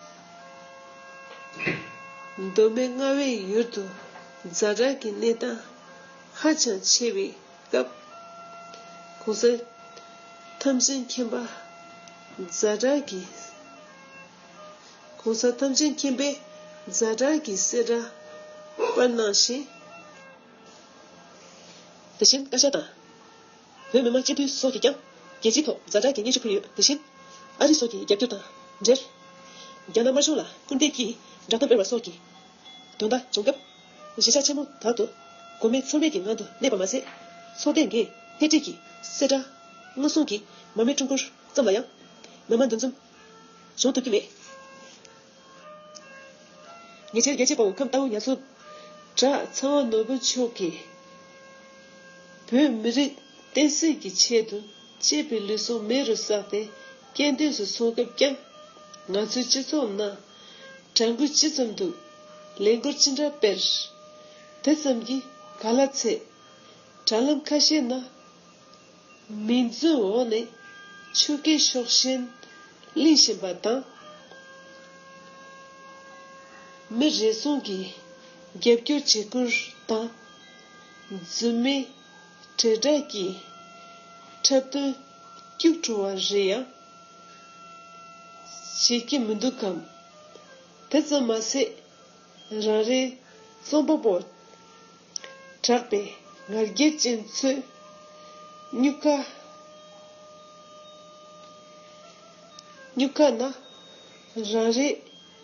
མདོ་སྨད་རྔ་བའི་ཡུལ་དུ་ཛ་དྲག་གི་གནས་སྟངས་ཧ་ཅང་ཆེ་བའི་སྐབས། གོང་ས་ཐམས་ཅད་མཁྱེན་པ་ཛ་དྲག་གི་གོང་ས་ཐམས་ཅད་མཁྱེན་པས་ཛ་དྲག་གི་གསལ་བསྒྲགས་སྤེལ་གནང་ཞིང་། དེ་བཞིན་བཀའ་ཤག་དང་། བོད་མི་མང་སྤྱི་འཐུས་སོགས་ཀྱིས་ཀྱང་རྒྱལ་སྤྱིའི་ཐོག་ཛ་དྲག་གི་སྙན་ཞུ་ཕུལ་ཡོད། དེ་བཞིན་ཨ་རི་སོགས་ཀྱི་རྒྱབ་སྐྱོར་དང་འབྲེལ། རྒྱ་ནག་དམར་གཞུང་ལ་སྐུར་འདེབས་ཀྱིས་བསྒྲགས་གཏམ་སྤེལ་བ་སོགས་ཀྱི་དོན་དག་བྱུང་སྐབས། གཞིས་ཆགས་ཆེན་མོ་དག་ཏུ་གོ་མེད་ཚོར་མེད་ཀྱི་ངང་དུ་གནས་པ་མ་ཟད། ཚོགས་སྡེ་འགས་སྣེ་ཁྲིད་ཀྱིས་གསལ་བསྒྲགས་མངོན་སུམ་གྱིས་མ་རྨོས་ཁྲོམ་སྐོར་ཙམ་ལ་ཡང་མི་མང་འདུ་འཛོམས་བྱུང་ཐུབ་ཀྱི་མེད། ཉེ་ཆར་རྒྱལ་གཅེས་དཔའ་བོ་ཁམས་རྟའུ་ཉ་ཚོ་བྲག་ཚ་བ་ནོར་བུ་མཆོག་གིས་བོད་མི་རིགས་བསྟན་སྲིད་ཀྱི་ཆེད་དུ་གཅེས་པའི་ལུས་ཟུངས་མེ་རུ་བསྲེགས་ཏེ་རྐྱེན་འདས་སུ་སོང་སྐབས་ཀྱང་། ང་ཚོའི་སྤྱི་ཚོགས་ནང་དྲན་སྐུལ་ཇི་ཙམ་འདུག་ལས་འགུལ་ཅི་འདྲ་སྤེལ། དེ་ཙམ་གྱིས་ག་ལ་ཚད། དྲ་ལམ་ཁ་ཤས་ན། མིང་རྫུན་འོག་ནས་ཆོས་སྐད་ཕྱོགས་ཞེན་གླེང་བཞིན་པ་དང་། མི་རེ་ཟུང་གིས་རྒྱབ་སྐྱོར་བྱེད་ཁུལ་དང་། རྫུན་མའི་དྲིལ་བསྒྲགས་ཀྱིས་འཁྲབ་སྟོན་སྐྱུག་བྲོ་བ་རེ་ཡང་བྱེད་ཀྱི་མི་འདུག་གམ། དེ་ཙམ་མ་ཟད། རང་རེའི་རྩོམ་པ་པོ་གྲགས་པའི་ང་རྒྱལ་ཅན་ཚོས་སྨྱུག་ཁ། སྨྱུག་ཁ་ན་རང་རེའི་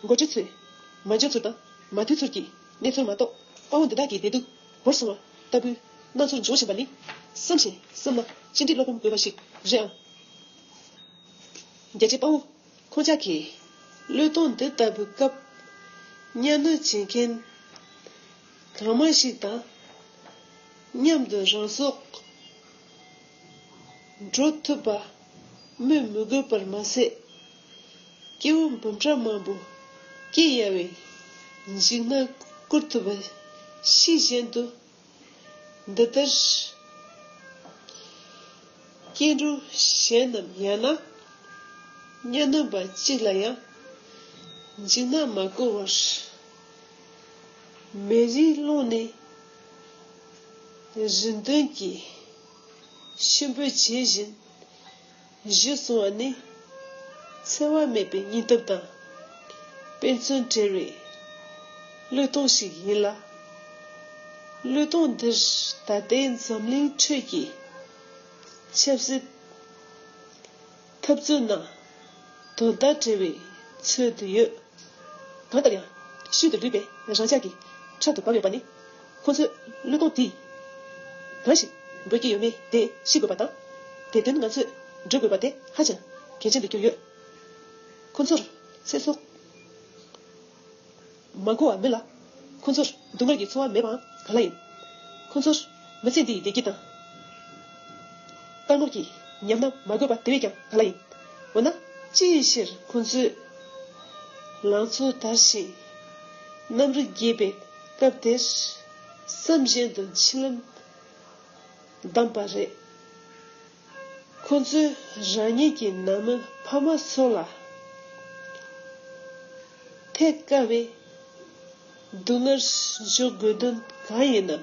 འགོ་ཁྲིད་ཚོས་མ་འཇོན་ཚུལ་དང་མ་མཐུན་ཚུལ་གྱི་གནས་ཚུལ་མ་གཏོགས། དཔའ་བོ་འདི་དག་གི་བདེ་སྡུག་བོར་སོང་བ་ལྟ་བུའི་སྣང་ཚུལ་འབྱུང་བཞིན་པ་ནི། བསམ་ཞིང་བསམ་ན་ཅི་འདྲའི་བློ་ཕམ་དགོས་པ་ཞིག་རེད་ཨང་། རྒྱལ་གཅེས་དཔའ་བོ་ཁོང་ཅག་གིས་བློས་གཏོང་འདི་ལྟ་བུའི་སྐབས་གཉའ་གནོན་བྱེད་མཁན་གང་མང་ཞིག་དང་མཉམ་དུ་རང་སྲོག་འགྲོ་ཐུབ་པ་སྨོས་མི་དགོས་པར་མ་ཟད། སྐྱེ་བོ་འབུམ་ཕྲག་མང་པོ་སྐྱེ་ཡ་བའི་འཇིགས་སྣང་བསྐུལ་ཐུབ་པ་ཞིག་བཞིན་དུ། འདི་ལྟར་སྐྱེ་འགྲོ་གཞན་རྣམས་ཡང་ན་གཉའ་གནོན་པ་གཅིག་ལ་ཡང་འཇིགས་སྣང་མ་བསྐུལ་བར། མེ་རིའི་ཀློང་ནས་རེ་འདུན་གྱི་མཆིམས་ཕུད་ཇི་བཞིན་བཞུར་སོང་བ་ནི་འཚེ་བ་མེད་པའི་སྙིང་སྟོབས་དང་དཔེ་མཚོན་བྲལ་བའི་བློས་གཏོང་ཞིག་ཡིན་ལ། བློས་གཏོང་འདིར་ད་ལྟའི་འཛམ་གླིང་ཁྲོད་ཀྱི་ཆབ་སྲིད་འཐབ་རྩོད་ནང་དོན་དང་བྲལ་བའི་ཚོད་དུ་ཡོད། གང་ལྟར་ཡང་ཤུལ་དུ་ལུས་པའི་རང་ཅག་གི་འཁྲབ་ཏུ་བབས་ཡོད་པ་ནི། ཁོང་ཚོའི་བློས་གཏོང་དེས་གང་ཞིག་འབོད་ཀྱི་ཡོད་མེད་དེ་ཤེས་དགོས་པ་དང་། དེ་དོན་ང་ཚོས་སྒྲུབ་དགོས་པ་དེ་ཧ་ཅང་གལ་ཆེན་དུ་གྱུར་ཡོད། ཁོང་ཚོར་ཚེ་སྲོག་མ་འཁོར་བ་མིན་ལ། ཁོང་ཚོར་སྡུག་བསྔལ་གྱི་ཚོར་བ་མེད་པའང་ག་ལ་ཡིན། ཁོང་ཚོར་མི་ཚེ་འདིའི་བདེ་སྐྱིད་དང་། རྟ་ནོར་གྱི་ཉམས་སྣང་མ་དགོས་པ་དེ་བས་ཀྱང་ག་ལ་ཡིན། འོ་ན་ཅིའི་ཕྱིར་ཁོང་ཚོས་ལང་ཚོ་དར་ཞིང་རྣམ་རིག་རྒྱས་པའི་སྐབས་དེར་བསམ་བཞིན་དུ་མཆིལ་ལམ་བསྡམས་པ་རེད། ཁོ་ཚོས་རང་ཉིད་ཀྱི་ནང་མི་ཕ་མ་ཚོ་ལ་ཐེག་དཀའ་བའི་སྡུག་བསྔལ་འཇོག་དགོས་དོན་གང་ཡིན་ནམ།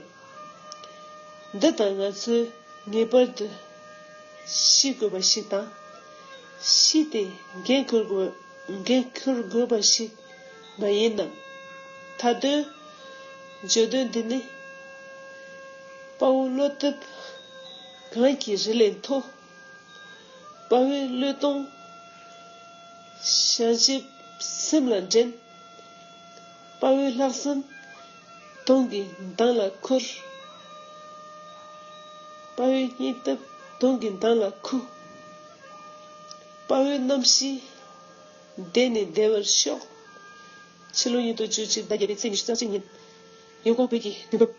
འདི་དག་ང་ཚོས་ངེས་པར་དུ་ཤེས་དགོས་པ་ཞིག་དང་། ཤེས་ཏེ་འགན་འཁུར་དགོས། འགན་འཁུར་དགོས་པ་ཞིག་མ་ཡིན་ནམ། མཐའ་དོན། བརྗོད་དོན་འདི་ནི་དཔའ་བོ་བློ་གཏད་གང་གི་རི་ལས་མཐོ། དཔའ་བོའི་བློས་གཏོང་བྱང་ཆུབ་སེམས་ལ་འདྲེན། དཔའ་བོའི་ལྷག་བསམ་དུང་གི་མདངས་ལ་འཁུར། དཔའ་བོའི་སྙིང་སྟོབས་དུང་གི་མདངས་ལ་འཁུ། དཔའ་བོའི་རྣམ་ཤེས་བདེ་ནས་བདེ་བར་ཤོག་ཕྱི་ལོ་ཉིས་སྟོང་བཅུ་གཅིག་ཟླ་བརྒྱད་པའི་ཚེས་ཉི་ཤུ་རྩ་གཅིག་ཉིན། ཡོང་ཁུངས་བོད་ཀྱི་དུས་བབ།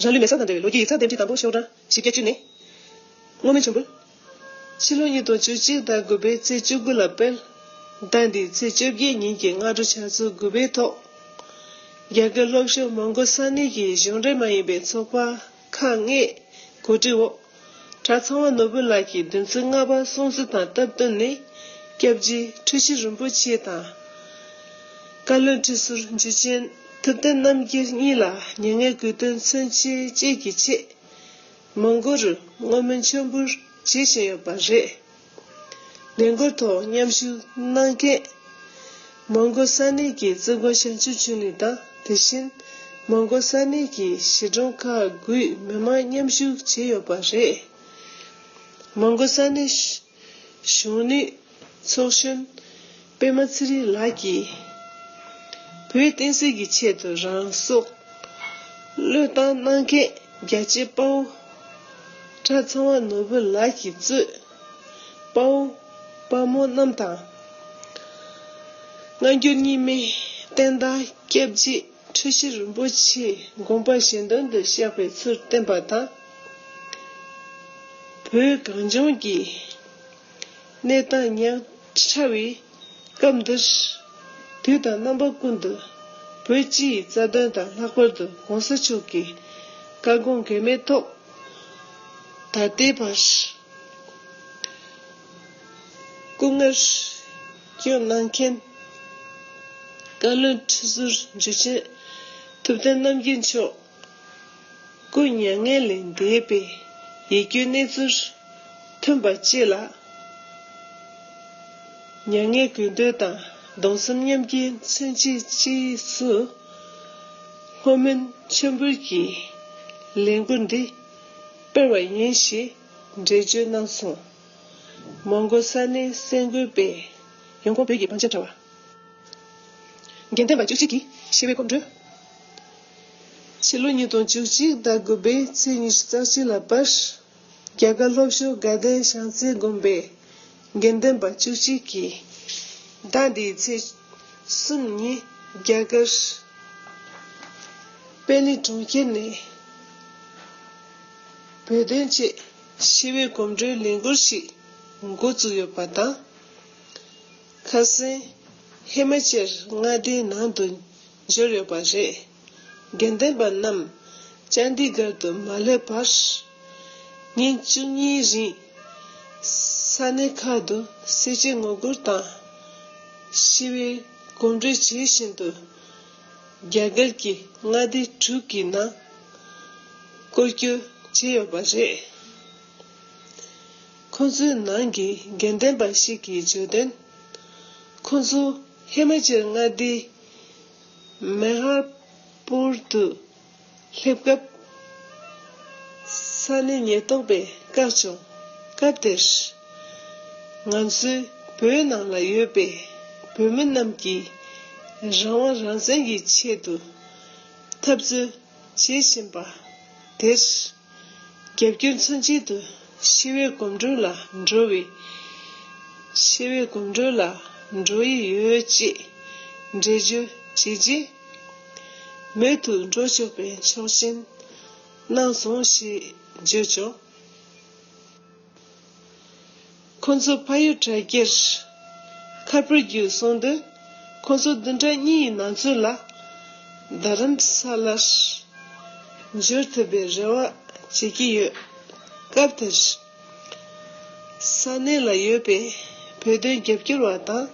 རང་ལུས་མེ་སྲེག་དང་འབྲེལ་བའི་ལོ་རྒྱུས་ཡིག་ཚགས་འདེམས་སྒྲིག་དང་པོ་ཤོག་གྲངས་བཞི་བརྒྱ་བཅུ་ནས། བསྔོ་སྨོན་མཆོད་འབུལ། ཕྱི་ལོ་ཉིས་སྟོང་བཅུ་གཅིག་ཟླ་དགུ་པའི་ཚེས་བཅུ་དགུ་ལ་སྤེལ། ཟླ་འདིའི་ཚེས་བཅོ་བརྒྱད་ཉིན་གྱི་སྔ་དྲོ་ཆུ་ཚོད་དགུ་པའི་ཐོག་རྒྱ་གར་ལྷོ་ཕྱོགས་མོན་གྷོ་ས་གནས་ཀྱི་གཞུང་འབྲེལ་མ་ཡིན་པའི་ཚོགས་པ་ཁག་ལྔས་གོ་སྒྲིག་འོག་གྲྭ་ཚངས་པ་ནོར་བུ་ལགས་ཀྱི་བདུན་ཚིགས་ལྔ་པ་སྲུང་བརྩི་དང་སྟབས་བསྟུན་ནས། སྐྱབས་རྗེ་འཁྲུལ་ཞིག་རིན་པོ་ཆེ་དང་། བཀའ་བློན་ཁྲི་ཟུར་འཇུ་ཆེན་ཐུབ་བསྟན་རྣམ་རྒྱལ་གཉིས་ལ་མྱ་ངན་གུས་འདུད་མཚོན་བྱེད་བཅས་ཀྱི་ཆེད། མོན་གྷོ་རུ་བསྔོ་སྨོན་མཆོད་འབུལ་བྱེད་བཞིན་ཡོད་པ་རེད། ལས་འགུལ་ཐོག་མཉམ་ཞུགས་གནང་མཁན། མོན་གྷོ་ས་གནས་ཀྱི་བརྩི་དགོངས་བྱང་ཆུབ་ཆོས་གླིང་དང་། དེ་བཞིན་མོན་གྷོ་ས་གནས་ཀྱི་གཞིས་གྲོང་ཁག་དགུའི་མི་མང་མཉམ་ཞུགས་བྱས་ཡོད་པ་རེད། མོན་གྷོ་ས་གནས་གཞུང་ནུས་ཚོགས་གཞོན་པད་མ་ཚེ་རིང་ལགས་ཀྱིས། བོད་བསྟན་སྲིད་ཀྱི་ཆེད་དུ་རང་སྲོག་བློས་བཏང་གནང་མཁན་རྒྱལ་གཅེས་དཔའ་བོ་གྲྭ་ཚངས་པ་ནོར་བུ་ལགས་ཀྱིས་གཙོས་དཔའ་བོ་དཔའ་མོ་རྣམས་དང་། སྔ་འགྱུར་རྙིང་མའི་བསྟན་བདག་སྐྱབས་རྗེ་འཁྲུལ་ཞིག་རིན་པོ་ཆེའི་དགོངས་པ་གཞན་དོན་དུ་གཤེགས་པའི་ཚུལ་བསྟན་པ་དང་། བོད་གངས་ལྗོངས་ཀྱི་གནས་སྟངས་ཉག་ཕྲ་བའི་སྐབས་འདིར། དུས་དང་རྣམ་པ་ཀུན་ཏུ་བོད་སྤྱི་ཡི་རྩ་དོན་དང་། ལྷག་པར་དུ་གོང་ས་མཆོག་གི་བཀའ་དགོངས་འགལ་མེད་ཐོག་ད་ལྟའི་བར་སྐུ་ངལ་སྐྱོན་གནང་མཁན་བཀའ་བློན་ཁྲི་ཟུར་འཇུ་ཆེན་ཐུབ་བསྟན་རྣམ་རྒྱལ་མཆོག་སྐུ་མྱ་ངན་ལས་འདས་པའི་ཡིད་སྐྱོའི་གནས་ཚུལ་ཐོན་པ་བཅས་ལ། མྱ་ངན་གུས་འདུད་དང་གདུང་སེམས་མཉམ་སྐྱེའི་མཚོན་བྱེད་ཅེས་སུ། བསྔོ་སྨོན་མཆོད་འབུལ་གྱི་ལས་འགུལ་འདི་སྤེལ་བ་ཡིན་ཞེས་འགྲེལ་བརྗོད་གནང་སོང་། མོན་གྷོ་ས་གནས་གསར་འགོད་པས། ཡོང་ཁུངས་བོད་ཀྱི་བང་ཆེན་དྲ་བ། དགེ་ལྡན་པ་བཅུ་གཅིག་གི་ཞི་བའི་གོམ་བགྲོད། ཕྱི་ལོ་ཉིས་སྟོང་བཅུ་གཅིག་ཟླ་དགུ་པའི་ཚེས་ཉི་ཤུ་རྩ་གཅིག་ལ་བར། རྒྱ་གར་ལྷོ་ཕྱོགས་དགའ་ལྡན་བྱང་རྩེ་དགོན་པའི་དགེ་ལྡན་པ་བཅུ་གཅིག་གིས། ཟླ་འདིའི་ཚེས་གསུམ་ཉིན་རྒྱ་གར་པེ་ལི་གྲོང་ཁྱེར་ནས། བོད་དོན་ཆེད་ཞི་བའི་གོམ་བགྲོད་ལས་འགུལ་ཞིག་འགོ་བཙུགས་ཡོད་པ་དང་། ཁ་སང་ཧི་མ་ཅལ་མངའ་སྡེའི་ནང་དུ་འབྱོར་ཡོད་པ་རེད། དགེ་ལྡན་པ་རྣམས་ཅན་དི་གྷར་དུ་མ་སླེབས་བར། ཉིན་བཅུ་གཉིས་རིང་ས་གནས་ཁག་ཏུ་སེར་བྱེས་ངོ་རྒོལ་དང་ཞི་བའི་གོམ་བགྲོད་བྱེད་བཞིན་དུ། རྒྱ་གར་གྱི་མངའ་སྡེ་དྲུག་གི་ནང་སྐོར་སྐྱོད་བྱས་ཡོད་པ་རེད། ཁོང་ཚོའི་ནང་གི་དགེ་ལྡན་པ་ཞིག་གིས་བརྗོད་དོན། ཁོང་ཚོ་ཧི་མ་ཅལ་མངའ་སྡེའི་མེ་ཧར་པུར་དུ་སླེབས་སྐབས། ས་གནས་ཉེན་རྟོག་པས་བཀག་བྱུང་། སྐབས་དེར། ང་ཚོའི་བོད་ནང་ལ་ཡོད་པའི་བོད་མི་རྣམས་ཀྱིས་རང་དབང་རང་བཙན་གྱི་ཆེད་དུ་འཐབ་རྩོད་བྱེད་བཞིན་པ་དེར། རྒྱབ་སྐྱོར་མཚོན་ཆེད་དུ་ཞི་བའི་གོམ་བགྲོད་ལ་འགྲོ་བའི། ཞི་བའི་གོམ་བགྲོད་ལ་འགྲོ་ཡི་ཡོད་ཅེས་འགྲེལ་བརྗོད་བྱས་རྗེས། མུ་མཐུད་འགྲོ་ཆོག་པའི་ཆོག་མཆན་གནང་སོང་ཞེས་བརྗོད་བྱུང་། ཁོང་ཚོ་ཕ་ཡུལ་དྲ་རྒྱར་ཁ་པར་བརྒྱུད་གསུངས་དོན། ཁོང་ཚོ་བདུན་ཕྲག་གཉིས་ཡི་ནང་ཚུད་ལ་རྡ་རམ་ས་ལར་འབྱོར་ཐུབ་པའི་རེ་བ་བྱེད་ཀྱི་ཡོད། སྐབས་དེར་ས་གནས་ལ་ཡོད་པའི་བོད་དོན་རྒྱབ་སྐྱོར་བ་དང་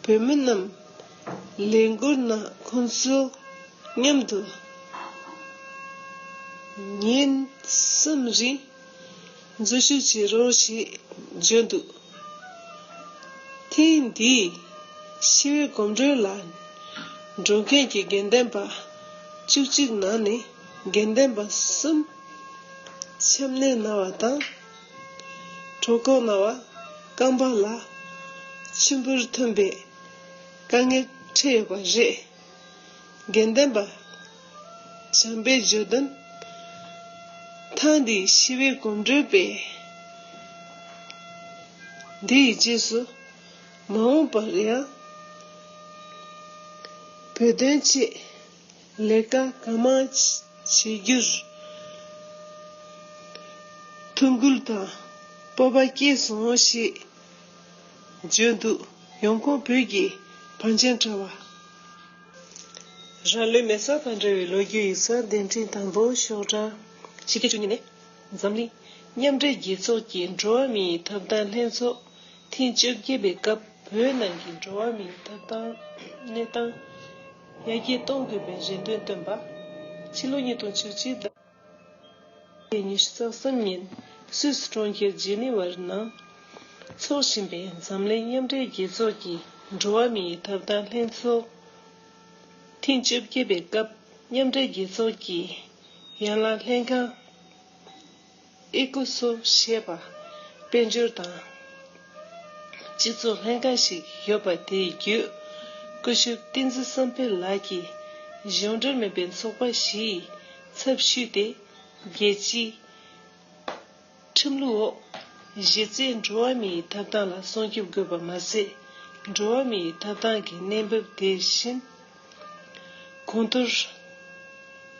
བོད་མི་རྣམས་ལས་འགུལ་ནང་ཁོང་ཚོ་མཉམ་དུ་ཉིན་གསུམ་རིང་འཛུལ་ཞུགས་བྱེད་རོགས་ཞེས་བརྗོད་འདུག་ཐེངས་འདིའི་ཞི་བའི་གོམ་བགྲོད་ལ་འགྲོ་མཁན་གྱི་དགེ་ལྡན་པ་བཅུ་གཅིག་ནང་ནས་དགེ་ལྡན་པ་གསུམ་ཆམ་ནད་ན་བ་དང་། གྲོད་ཁོག་ན་བ། རྐང་པ་ལ་ཆུ་འབུར་ཐོན་པའི་དཀའ་ངལ་འཕྲད་ཡོད་པ་རེད། དགེ་ལྡན་པ་བྱམས་པས་བརྗོད་དོན། ཐེངས་འདིའི་ཞི་བའི་གོམ་བགྲོད་པས་འདིའི་རྗེས་སུ་མ་འོངས་པར་ཡང་བོད་དོན་ཆེད་ལས་ཀ་གང་མང་ བྱེད་རྒྱུར་ཐུགས་ཁུར་དང་སྤོབས་པ་སྐྱེས་སོང་ཞེས་བརྗོད་འདུག་ཡོང་ཁུངས། བོད་ཀྱི་བང་ཆེན་དྲ་བ། རང་ལུས་མེ་སྲེག་དང་འབྲེལ་བའི་ལོ་རྒྱུས་ཡིག་ཚགས་འདོན་ཐེངས་དང་པོ་ཤོག་གྲངས་ཕྱེད་ཀ་བཅུ་གཉིས་ནས། འཛམ་གླིང་མཉམ་འབྲེལ་རྒྱལ་ཚོགས་ཀྱི་འགྲོ་བ་མིའི་ཐོབ་ཐང་ལྷན་ཚོགས་ཐེངས་བཅོ་བརྒྱད་པའི་སྐབས། བོད་ནང་གི་འགྲོ་བ་མིའི་ཐོབ་ཐང་གནས་སྟངས་ཡར་རྒྱས་གཏོང་དགོས་པའི་རེ་འདུན་བཏོན་པ། ཕྱི་ལོ་ཉིས་སྟོང་བཅུ་གཅིག་ཟླ་ཉི་ཤུ་རྩ་གསུམ་ཉིན་སུད་སི་གྲོང་ཁྱེར་ཇི་ནི་ཝར་ནང་འཚོགས་བཞིན་པའི་འཛམ་གླིང་མཉམ་འབྲེལ་རྒྱལ་ཚོགས་ཀྱི་འགྲོ་བ་མིའི་ཐོབ་ཐང་ལྷན་ཚོགས་ཐེངས་བཅོ་བརྒྱད་པའི་སྐབས། མཉམ་འབྲེལ་རྒྱལ་ཚོགས་ཀྱི་ཡན་ལག་ལྷན་ཁང་ཨེ་ཀོ་སོ་ཞེས་པ་དཔལ་འབྱོར་དང་སྤྱི་ཚོགས་ལྷན་ཁང་ཞིག་ཡོད་པ་དེའི་བརྒྱུད། སྐུ་ཞབས་བསྟན་འཛིན་བསམ་འཕེལ་ལགས་ཀྱིས་གཞུང་འབྲེལ་མིན་པའི་ཚོགས་པ་བཞིའི་ཚབ་ཞུས་ཏེ། རྒྱལ་སྤྱིའི་ཁྲིམས་ལུགས་འོག་གཞི་རྩའི་འགྲོ་བ་མིའི་ཐོབ་ཐང་ལ་སྲུང་སྐྱོབ་དགོས་པ་མ་ཟད། འགྲོ་བ་མིའི་ཐོབ་ཐང་གི་གནས་བབ་དེ་བཞིན་གོང་མཐོར་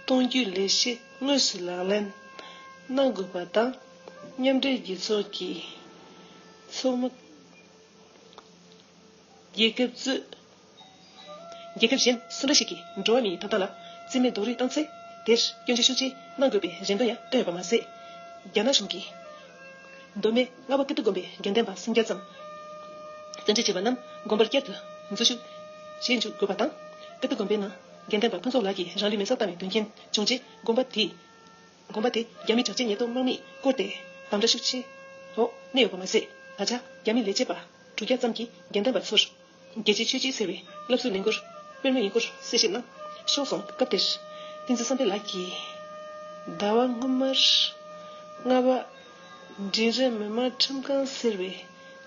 གཏོང་རྒྱུའི་ལས་གཞི་དངོས་སུ་ལག་ལེན་གནང་དགོས་པ་དང་། མཉམ་འབྲེལ་རྒྱལ་ཚོགས་ཀྱི་ཚོགས་མི་རྒྱལ་ཁབ་གཙོས། རྒྱལ་ཁབ་གཞན་སུ་འདྲ་ཞིག་གིས་འགྲོ་བ་མིའི་ཐོབ་ཐང་ལ་རྩིས་མེད་རྡོག་རོལ་བཏང་ཚེ། དེར་སྐྱོན་བརྗོད་ཤུགས་ཆེ་གནང་དགོས་པའི་རེ་འདུན་ཡང་བཏོན་ཡོད་པ་མ་ཟད། རྒྱ་ནག་གཞུང་གིས་མདོ་སྨད་རྔ་བ་ཀིརྟི་དགོན་པའི་དགེ་འདུན་པ་སུམ་བརྒྱ་ཙམ་བཙན་ཁྲིད་བྱས་པ་རྣམས་དགོན་པར་བསྐྱར་དུ་འཛུལ་ཞུགས་བྱེད་འཇུག་དགོས་པ་དང་། ཀིརྟི་དགོན་པའི་ནང་དགེ་འདུན་པ་ཕུན་ཚོགས་ལགས་ཀྱིས་རང་ལུས་མེ་སྲེག་བཏང་བའི་དོན་རྐྱེན་བྱུང་རྗེས། དགོན་པ་དེས། དགོན་པ་དེ་རྒྱ་མིའི་དྲག་ཆས་ཉེན་རྟོག་དམག་མིས་བསྐོར་ཏེ། དམ་དྲག་ཤུགས་ཆེ་འོག་གནས་ཡོད་པ་མ་ཟད། ད་ཆ་རྒྱ་མི་ལས་བྱེད་པ་དྲུག་བརྒྱ་ཙམ་གྱིས་དགེ་འདུན་པ་ཚོར་རྒྱལ་གཅེས་ཆོས་གཅེས་ཟེར་བའི་སློབ་གསོའི་ལས་འགུལ་སྤེལ་མུས་ཡིན་སྐོར་གསལ་བཤད་གནང་ཤོར་སོང་། སྐབས་དེར་བསྟན་འཛིན་བསམ་འཕེལ་ལགས་ཀྱིས། ཟླ་བ་སྔོན་མར་རྔ་བ་འབྲིང་རིམ་མི་དམངས་ཁྲིམས་ཁང་ཟེར་བའི་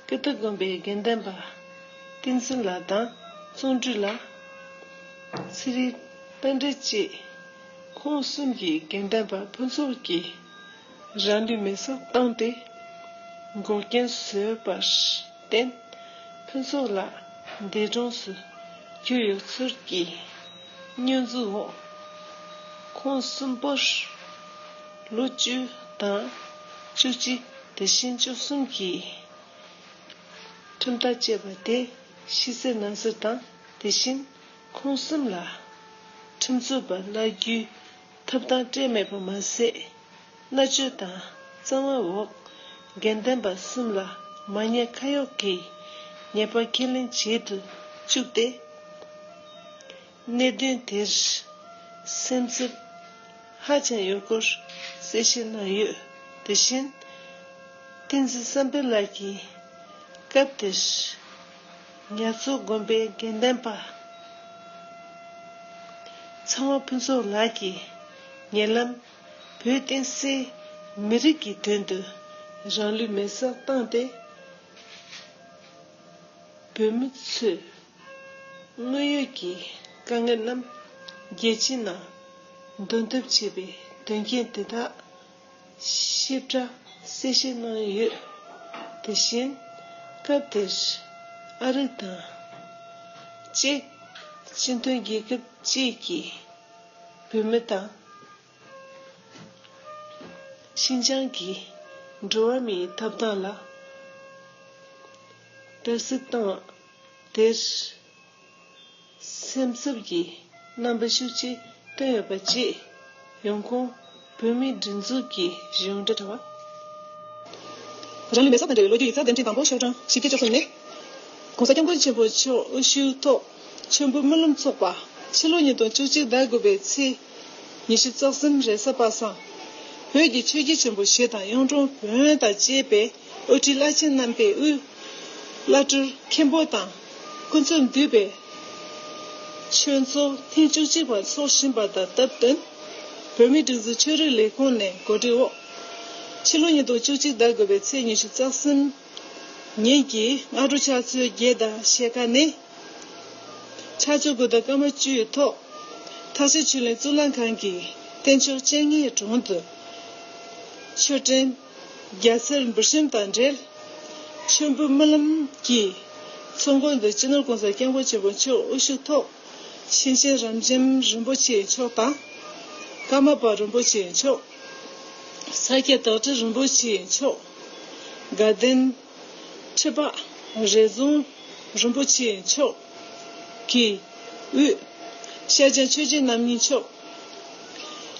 ཀིརྟི་དགོན་པའི་དགེ་འདུན་པ་བསྟན་འཛིན་ལགས་དང་བརྩོན་འགྲུས་ལགས། ཚེ་རིང་རྟ་མགྲིན་བཅས་ཁོང་གསུམ་གྱིས་དགེ་འདུན་པ་ཕུན་ཚོགས་ཀྱིས་རང་ལུས་མེ་སྲེག་བཏང་སྟེ། འགོག་རྐྱེན་བཟོས་པར་བརྟེན། ཕུན་ཚོགས་ལགས་འདས་གྲོངས་སུ་གྱུར་ཡོད་ཚུལ་གྱི་བསྙོན་འཛུགས་འོག་ཁོང་གསུམ་པོར་ལོ་བཅུ་དང་བཅུ་གཅིག་དེ་བཞིན་བཅུ་གསུམ་གྱི་ཁྲིམས་ཐག་བཅད་པ་དེ་ཕྱི་གསལ་ནང་གསལ་དང་། དེ་བཞིན་ཁོང་གསུམ་ལ་ཁྲིམས་རྩོད་པ་གནང་རྒྱུའི་ཐོབ་ཐང་སྤྲད་མེད་པ་མ་ཟད། མནར་གཅོད་དང་བཙོན་དབང་འོག་དགེ་འདུན་པ་གསུམ་ལ་མ་ཉེས་ཁ་གཡོགས་ཀྱི་ཉེས་པ་ཁས་ལེན་བྱེད་དུ་བཅུག་སྟེ། གནད་དོན་དེར་སེམས་འཚབ་ཧ་ཅང་ཡོད་སྐོར་གསལ་བཤད་གནང་ཡོད། དེ་བཞིན་བསྟན་འཛིན་བསམ་འཕེལ་ལགས་ཀྱིས་སྐབས་དེར་ཉ་ཚོ་དགོན་པའི་དགེ་འདུན་པ་ཚེ་དབང་ཕུན་ཚོགས་ལགས་ཀྱིས་ཉེ་ལམ་བོད་བསྟན་སྲིད་མི་རིགས་ཀྱི་དོན་དུ་རང་ལུས་མེ་སྲེག་བཏང་སྟེ། བོད་མི་ཚོས་དངོས་ཡོད་ཀྱི་དཀའ་ངལ་རྣམས་རྒྱལ་སྤྱིའི་ནང་འདོན་ཐབས་བྱས་པའི་དོན་རྐྱེན་དེ་དག་ཞིབ་ཕྲ་གསལ་བཤད་གནང་ཡོད། དེ་བཞིན་སྐབས་དེར་ཨ་རི་དང་ཅེཀ་སྤྱི་མཐུན་རྒྱལ་ཁབ་བཅས་ཀྱི་བོད་མི་དང་། ཤིན་ཅང་གི་འགྲོ་བ་མིའི་ཐོབ་ཐང་ལ་དྲག་གཟིགས་བཏང་བ་དེར་སེམས་འཚབ་ཀྱི་རྣམ་པ་ཤུགས་ཆེ་བཏོན་ཡོད་པ་བཅས། ཡོང་ཁུངས། བོད་མིའི་སྒྲིག་འཛུགས་ཀྱི་གཞུང་འབྲེལ་དྲ་བ། རང་ལུས་མེ་སྲེག་དང་འབྲེལ་བའི་ལོ་རྒྱུས་ཡིག་ཚགས་འདོན་ཐེངས་དང་པོ་ཤོག་གྲངས་བཞི་བརྒྱ་བཅུ་གསུམ་ནས། ༸གོང་ས་༸སྐྱབས་མགོན་ཆེན་པོ་མཆོག་དབུ་བཞུགས་ཐོག་མཆོད་འབུལ་སྨོན་ལམ་ཚོགས་པ་ཕྱི་ལོ་ཉིས་སྟོང་བཅུ་གཅིག་ཟླ་དགུ་པའི་ཚེས་ཉི་ཤུ་རྩ་གསུམ་རེས་གཟའ་པ་སངས། བོད་ཀྱི་ཆོས་བརྒྱུད་ཆེན་པོ་བཞི་དང་གཡུང་དྲུང་བོན་དང་བཅས་པའི་དབུ་ཁྲིད་བླ་ཆེན་རྣམ་པས་དབུས་བླ་སྤྲུལ་མཁན་པོ་དང་སྐུ་ཚབ་འདུས་པའི་ཆོས་ཚོགས་ཐེངས་བཅུ་གཅིག་པ་འཚོགས་བཞིན་པ་དང་སྟབས་བསྟུན། བོད་མིའི་སྒྲིག་འཛུགས་ཆོས་རིག་ལས་ཁུངས་ནས་གོ་སྒྲིག་འོག་ཕྱི་ལོ་ཉིས་སྟོང་བཅུ་གཅིག་ཟླ་དགུ་པའི་ཚེས་ཉི་ཤུ་རྩ་གསུམ་ཉིན་གྱི་སྔ་དྲོ་ཕྱག་ཚོད་བརྒྱད་དང་ཕྱེད་ཀ་ནས། ཕྱག་མཆོད་དགུ་དང་སྐར་མ་བཅུའི་ཐོག་ཐར་ཤེས་ཆོས་གླིང་གཙུག་ལག་ཁང་གི་རྟེན་མཆོག་སྤྱན་སྔའི་དྲུང་དུ། མཆོད་སྤྲིན་རྒྱལ་སྲས་འབུལ་ཞིང་དང་འབྲེལ། མཆོད་འབུལ་སྨོན་ལམ་གྱི་ཚོགས་མགོན་དུ་སྤྱི་ནོར་༸གོང་ས་༸སྐྱབས་མགོན་ཆེན་པོ་མཆོག་དབུ་བཞུགས་ཐོག་ཞིང་གཤེགས་རབ་འབྱམས་རིན་པོ་ཆེ་མཆོག་དང་། ཀརྨ་པ་རིན་པོ་ཆེ་མཆོག་ས་སྐྱ་བདག་ཁྲི་རིན་པོ་ཆེ་མཆོག་དགའ་ལྡན་ཁྲི་པ་རས་རྫོང་རིན་པོ་ཆེ་མཆོག་གི་དབུས། ཤར་བྱང་ཆོས་རྗེ་རྣམ་གཉིས་མཆོག་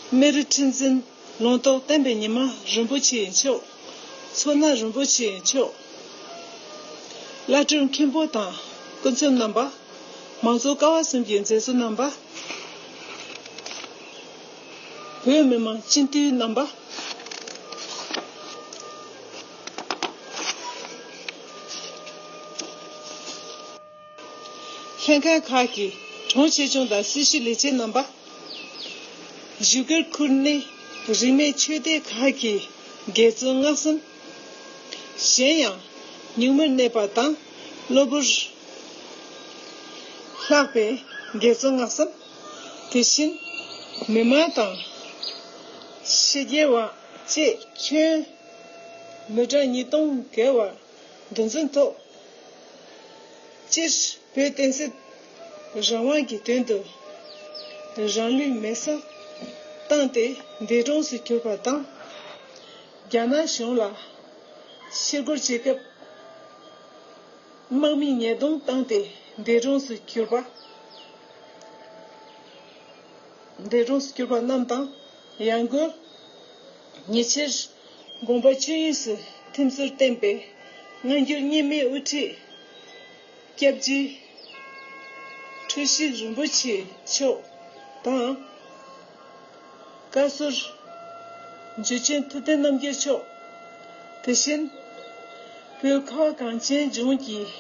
སྨན་རི་ཁྲི་འཛིན་ལུང་རྟོགས་བསྟན་པའི་ཉི་མ་རིན་པོ་ཆེ་མཆོག་མཚོ་སྣ་རིན་པོ་ཆེ་མཆོག་བླ་སྤྲུལ་མཁན་པོ་དང་སྐུ་མཆེད་རྣམ་པ། མང་གཙོ་ཀ་བ་གསུམ་གྱི་མཛད་གཙོ་རྣམ་པ། བོད་མི་མང་སྤྱི་འཐུས་རྣམ་པ། ལྷན་ཁག་ཁག་གི་གྲོང་ཆེ་ཆུང་དང་སྲི་ཞུ་ལས་བྱེད་རྣམ་པ། བཞུགས་སྒར་ཁུལ་ནས་རིས་མེད་ཆོས་སྡེ་ཁག་གི་དགེ་བཙུན་སྔགས་གསུམ། གཞན་ཡང་། ཉུང་མིར་གནས་པ་དང་གློ་བུར་ལྷག་པའི་དགེ་བཙུན་སྔགས་གསུམ། དེ་བཞིན་མི་མང་དང་ཕྱི་རྒྱལ་བ་བཅས་ཁྱོན་མི་གྲངས་ཉིས་སྟོང་བརྒལ་བ་འདུ་འཛོམས་ཐོག་སྤྱིར་བོད་བསྟན་སྲིད་རང་དབང་གི་དོན་དུ་རང་ལུས་མེ་སྲེག་བཏང་སྟེ་འདས་གྲོངས་སུ་གྱུར་པ་དང་། རྒྱ་ནག་གཞུང་ལ་ཕྱིར་རྒོལ་བྱེད་སྐབས་དམག་མིས་ཉེས་རྡུང་བཏང་སྟེ་འདས་གྲོངས་སུ་གྱུར་པ། འདས་གྲོངས་སུ་གྱུར་པ་རྣམས་དང་། ཡང་སྒོས་ཉེ་ཆར་དགོངས་པ་ཆོས་དབྱིངས་སུ་ཐིམ་ཚུལ་བསྟན་པའི་སྔ་འགྱུར་རྙིང་མའི་དབུ་ཁྲིད་སྐྱབས་རྗེ་འཁྲུལ་ཞིག་རིན་པོ་ཆེ་མཆོག་དང་། བཀའ་ཟུར་འཇུ་ཆེན་ཐུབ་བསྟན་རྣམ་རྒྱལ་མཆོག་དེ་བཞིན་བོད་ཁ་བ་གངས་ཅན་ལྗོངས་ཀྱི་